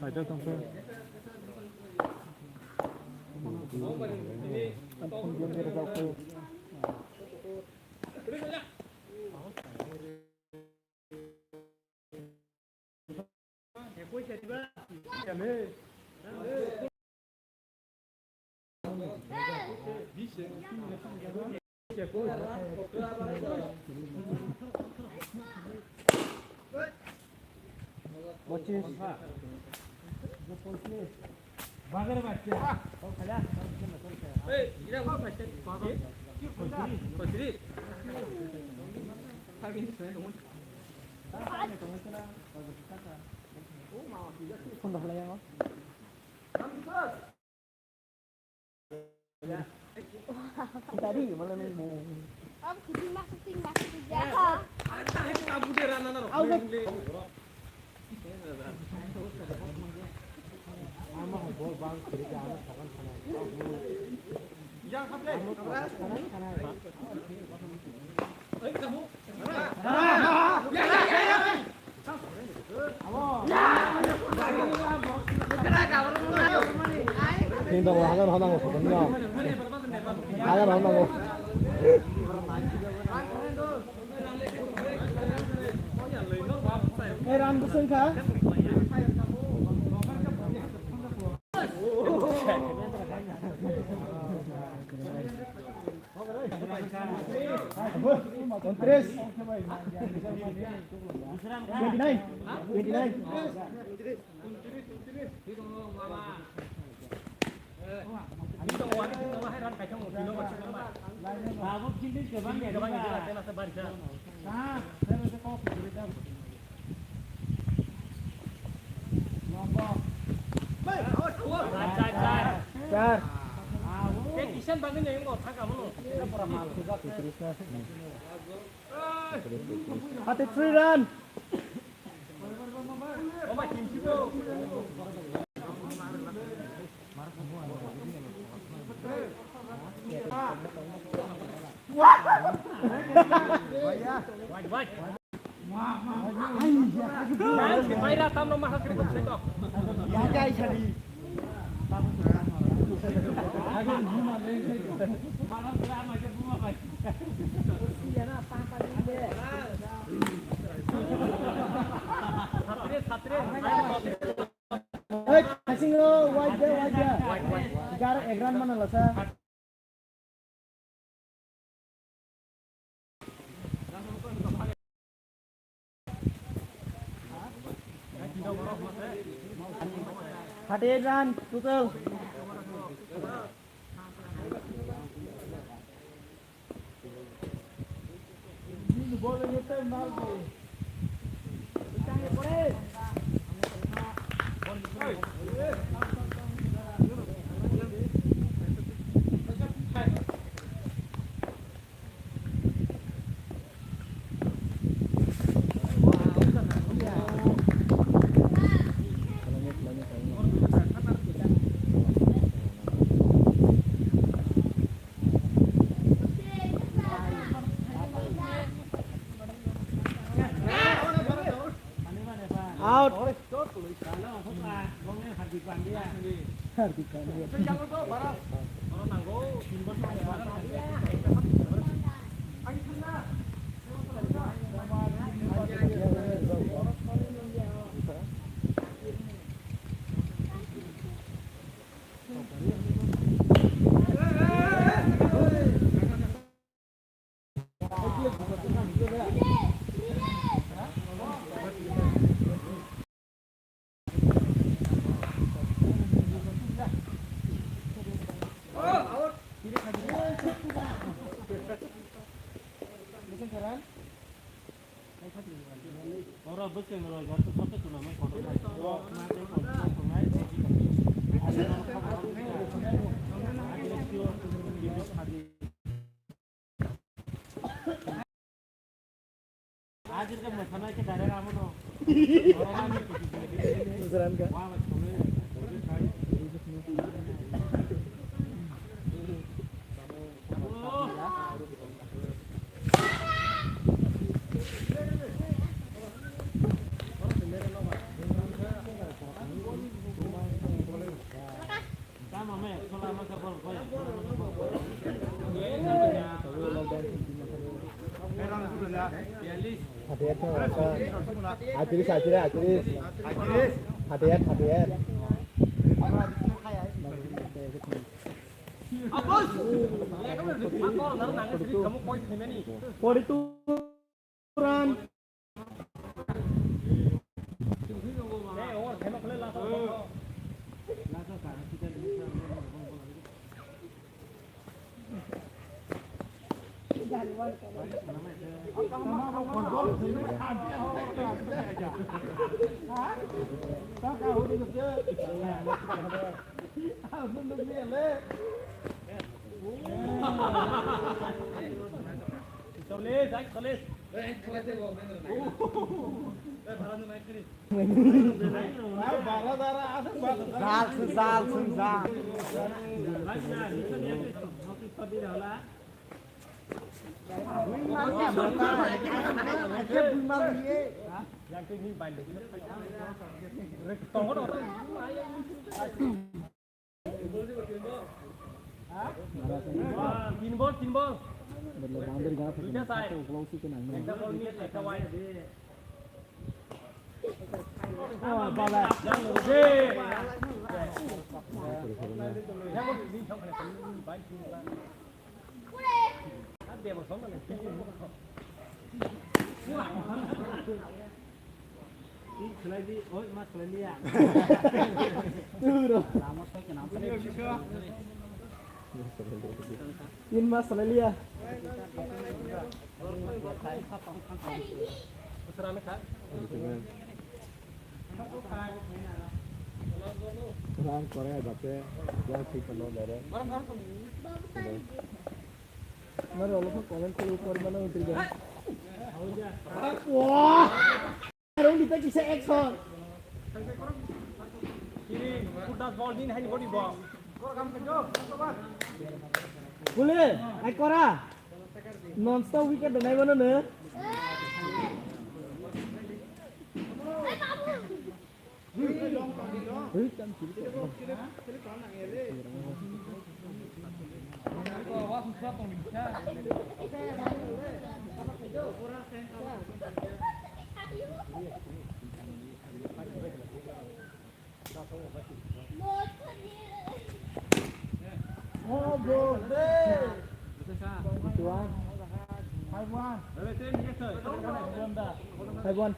Saida tongkhe. Tadi mana nunggu. Ab kucing masuk, ting masuk aja. Aku kabur dari anak-anak. Aku Ini dong, hajar honang, hajar honang. Eh, Ram Goswami kha? Untris. Twenty nine. Twenty nine. Char. Thirty-three run. Hey, kasing lo, wide dia, wide dia. Gar ek run mana lasa. Thirty-eight run total. Out. Hardik Pandya. Oro bwskango rw gari to koto tuna mai koto. Atris, atris, atris. Atris. Atris, atris. Forty-two run. Chorlis, ai, chorlis. Zal, zal, zal. Tin ball, tin ball. Duita side. Ekta ball miss, ekta wide. Tin mas salai liya. Rang kore bate, ya si kalo dare. Mari olo ko comment kolo upor mana utri ga. Wah! Arung dita kisa action. Kiri, put das ball din, haini body ball. Bole, ai kora. Non stop wicket da nai mano ne. Hei, tam kiri. Oh, bro, hey. Five one. Five one.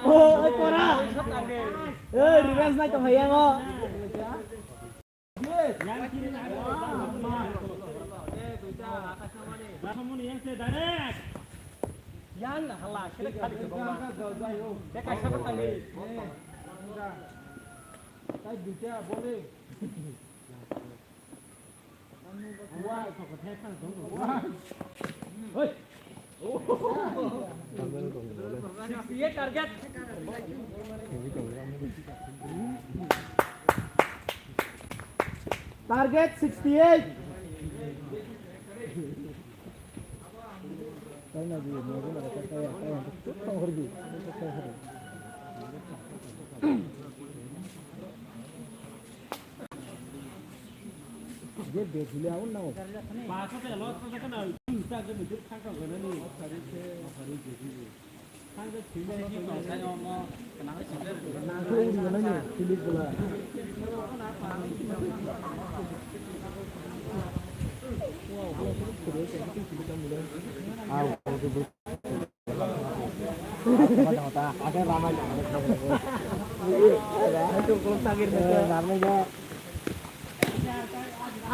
Oh, oi, kora. Eh, revenge nai tong hayang o. Yang hala, kena kali ke bawah. Dia kasih apa tadi? Target sixty-eight.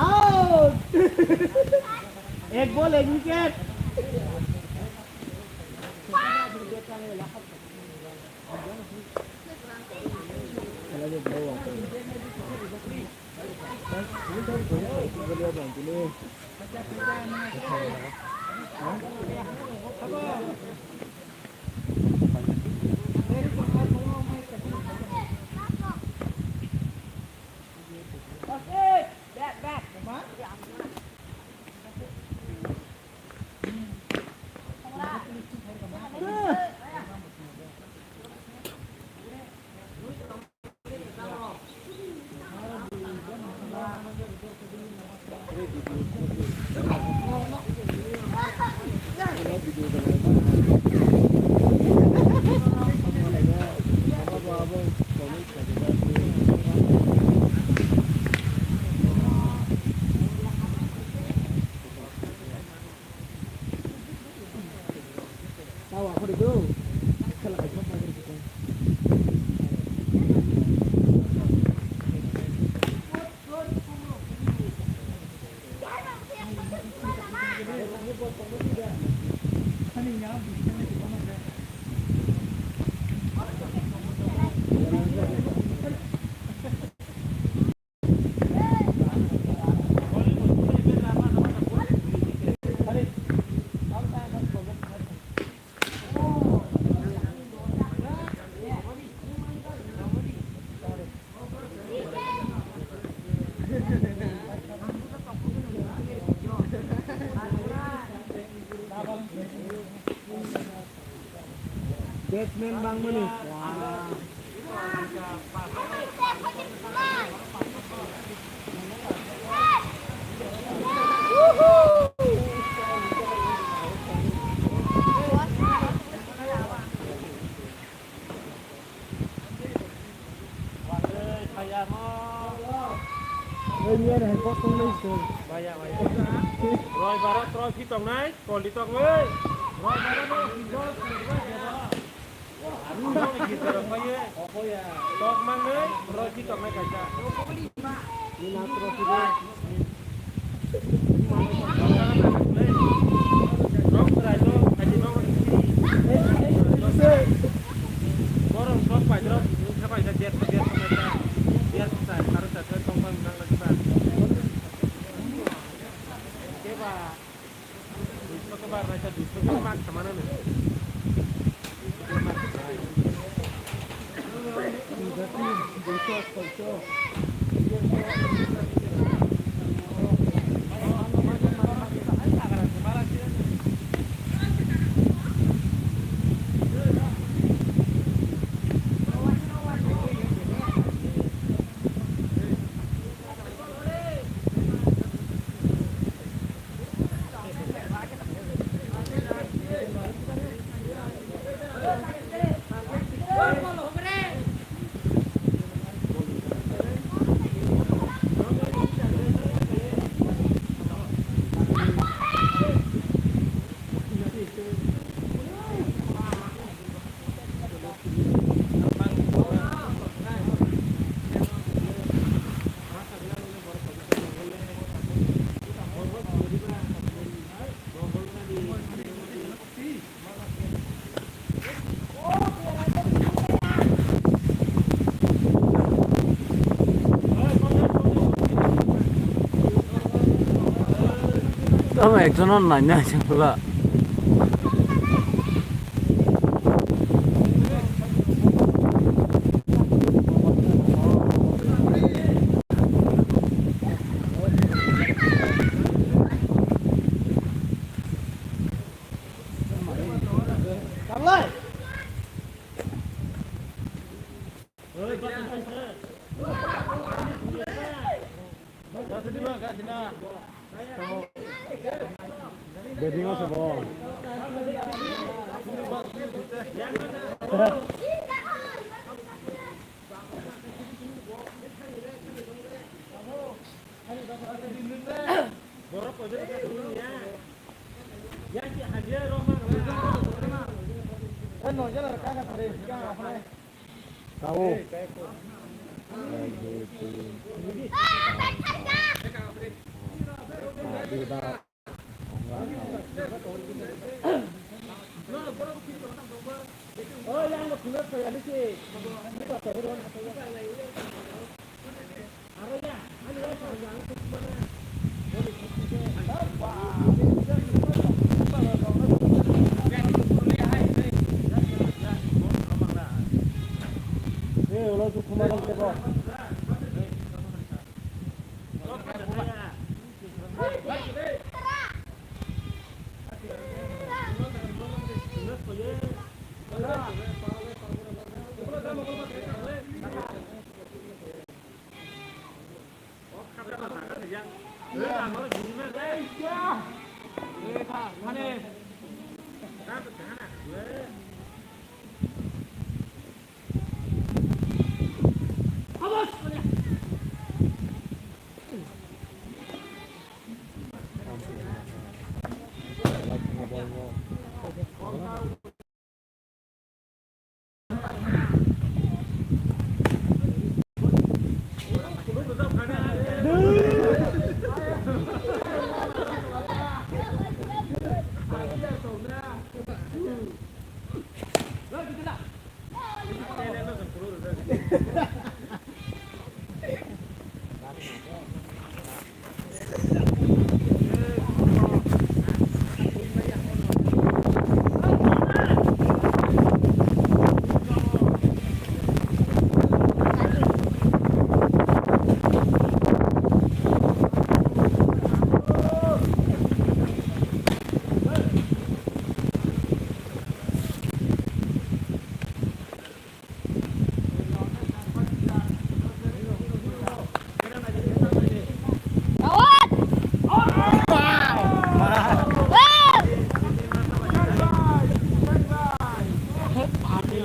Out! Ek ball, ek wicket. Batsman bangmani. Roibaro trophy tongnai, koli tongwi. Roibaro no Tok mangwi roi si toknai kaisa. Rok bwrai to, kaisa rok. Borok rok pai rok, wngkha pai dersa, dersa mai ta. Dersa sai, saro sa, tong mangwi nang lai ba. Keba. Tamo ekjono naina asing pula. Bedingo se bo. Tao.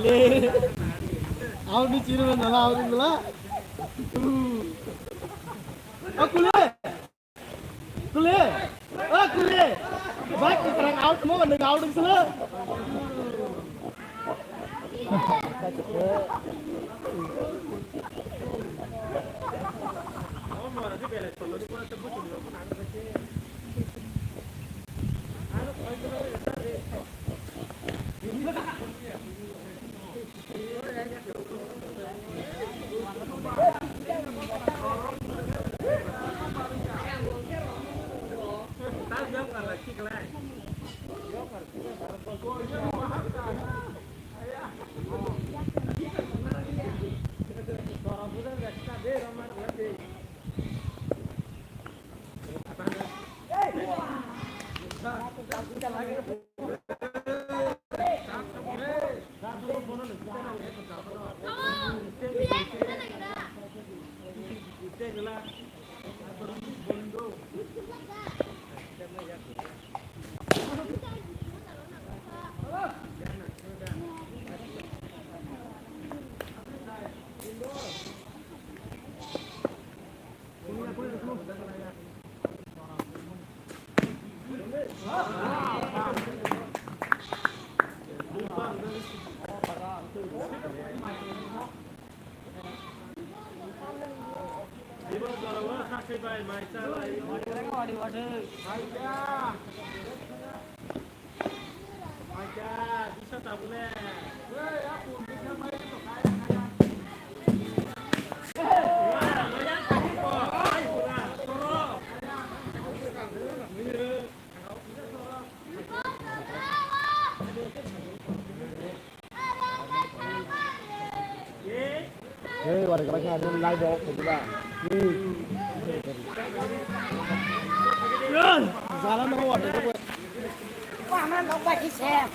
Out ni chiri man dala out ni dala. Akule. Kule. Akule. Bike ni terang out mo, nang out sila. Hey, warga kami ada live off juga. Hmm. Jalan mau warga itu. Wah, mana lupa sih saya.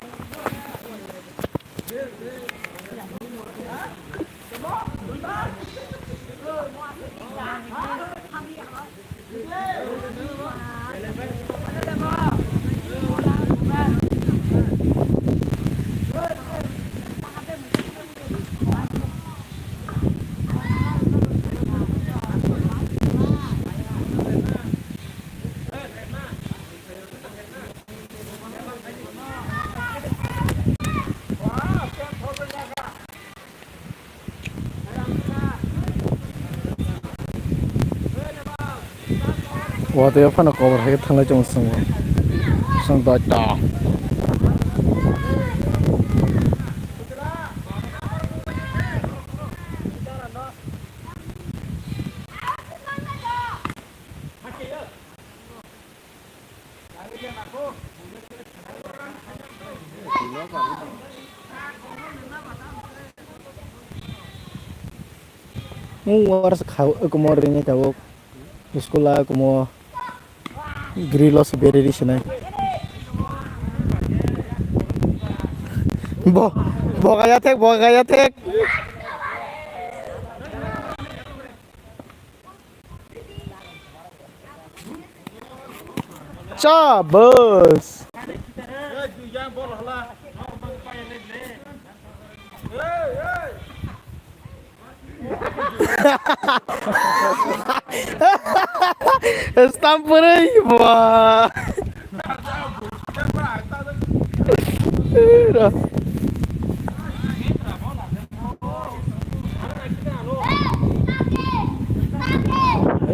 Watwi phano kobor hai khe thanglai tongo chwng bo. Chwng doi ta. Mu war sa kha kumo rini tabuk school a kumo grill o se bereri sinai. Bo bo kaya thek, bo kaya thek. Chabas. Stampurei ba.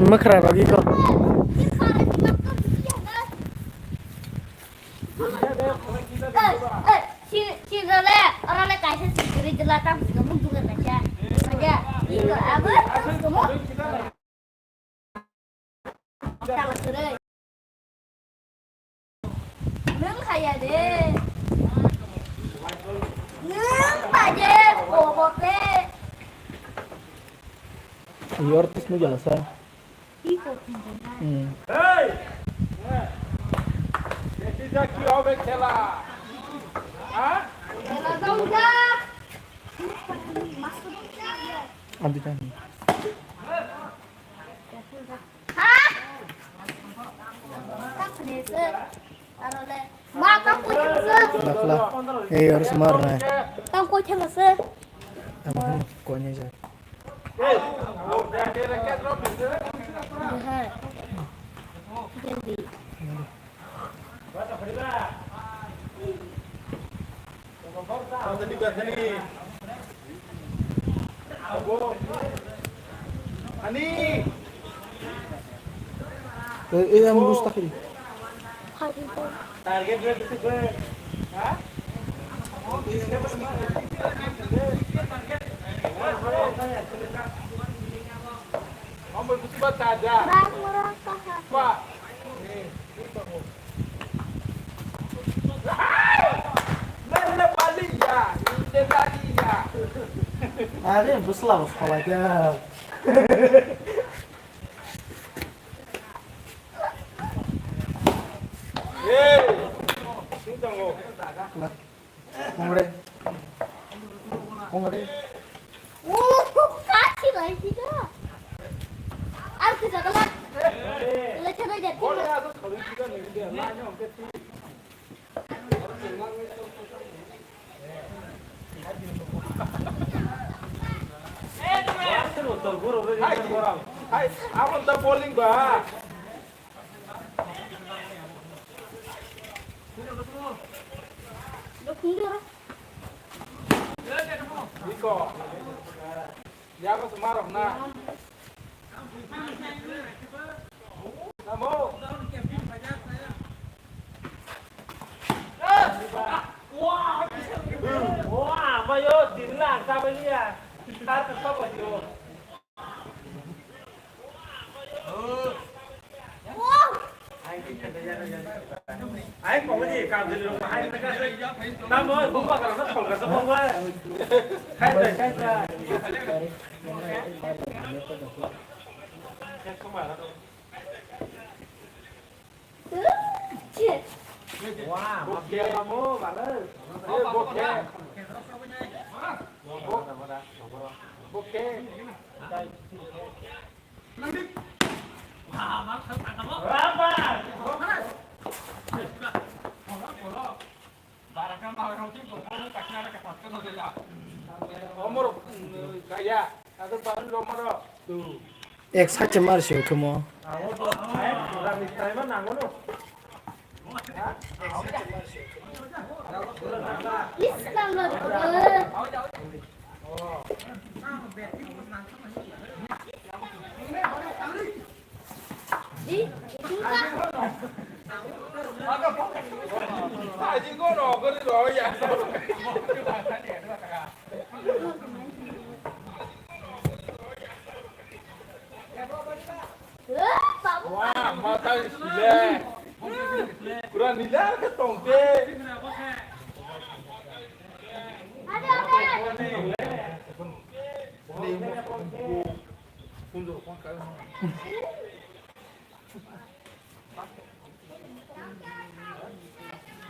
Mwkhra rok iko. Chirale, orale kaisa sikiri jela tam sika mung duga kaisa. Aja, iko abu, kamu. Nwng khaya de. Nwng baje bobo pe. Yor tisnu jala sa. Hmm. Hey! Eti ja ki hobe khela? Ha? Khela to uda. Andi tani. Dakhla. Ei, harus marnai. Ang koi thema se. Amo koi ni ja. Hai. Jadi. Ani. Eh, eh, ang gusto ko. Target rate ito ba? Ha? Ang gusto ba tada? Pa. Are, busla, busla, ya. Hey! Sing tongo. Kongre. Kongre. Oh, kachi lai sida. Ar kisa kala. Lecha nai jati. Hai, hai, abang ta bowling ba. Iko. Yago suma rok na. Namo. Wah, wah, mayo, dinla, sabaliya. Tar ka sabaliyo. Ai, kok ni kam dili rok bahai na ka se. Tamo, bumba ka na kol ka se bumba. Khai sai, khai sai. Wah, bokeh kamu, bagus. Eh, bokeh. Bok-, bokeh. Ek side se mar se uthimo. Wah, mata sile. Pura nila ke tongte.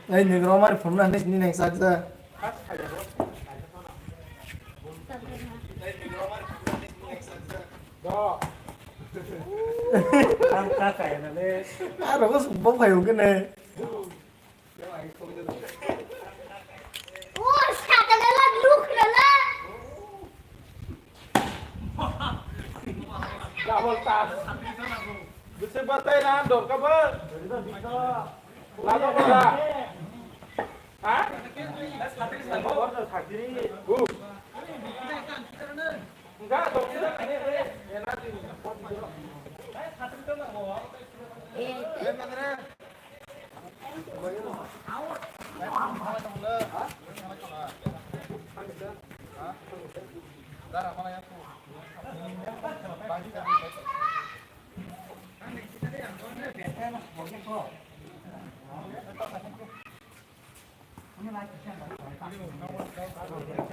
Ei, nini romari phone na, nini neng sak sa. Aro ko sumbo phayo kene. Oh, sakala luk rala. Double touch. Bisa batai na dor ka ba? Lalo ka ba? Ha? Bu. Enggak, dor ka. Eh, na di. Eh.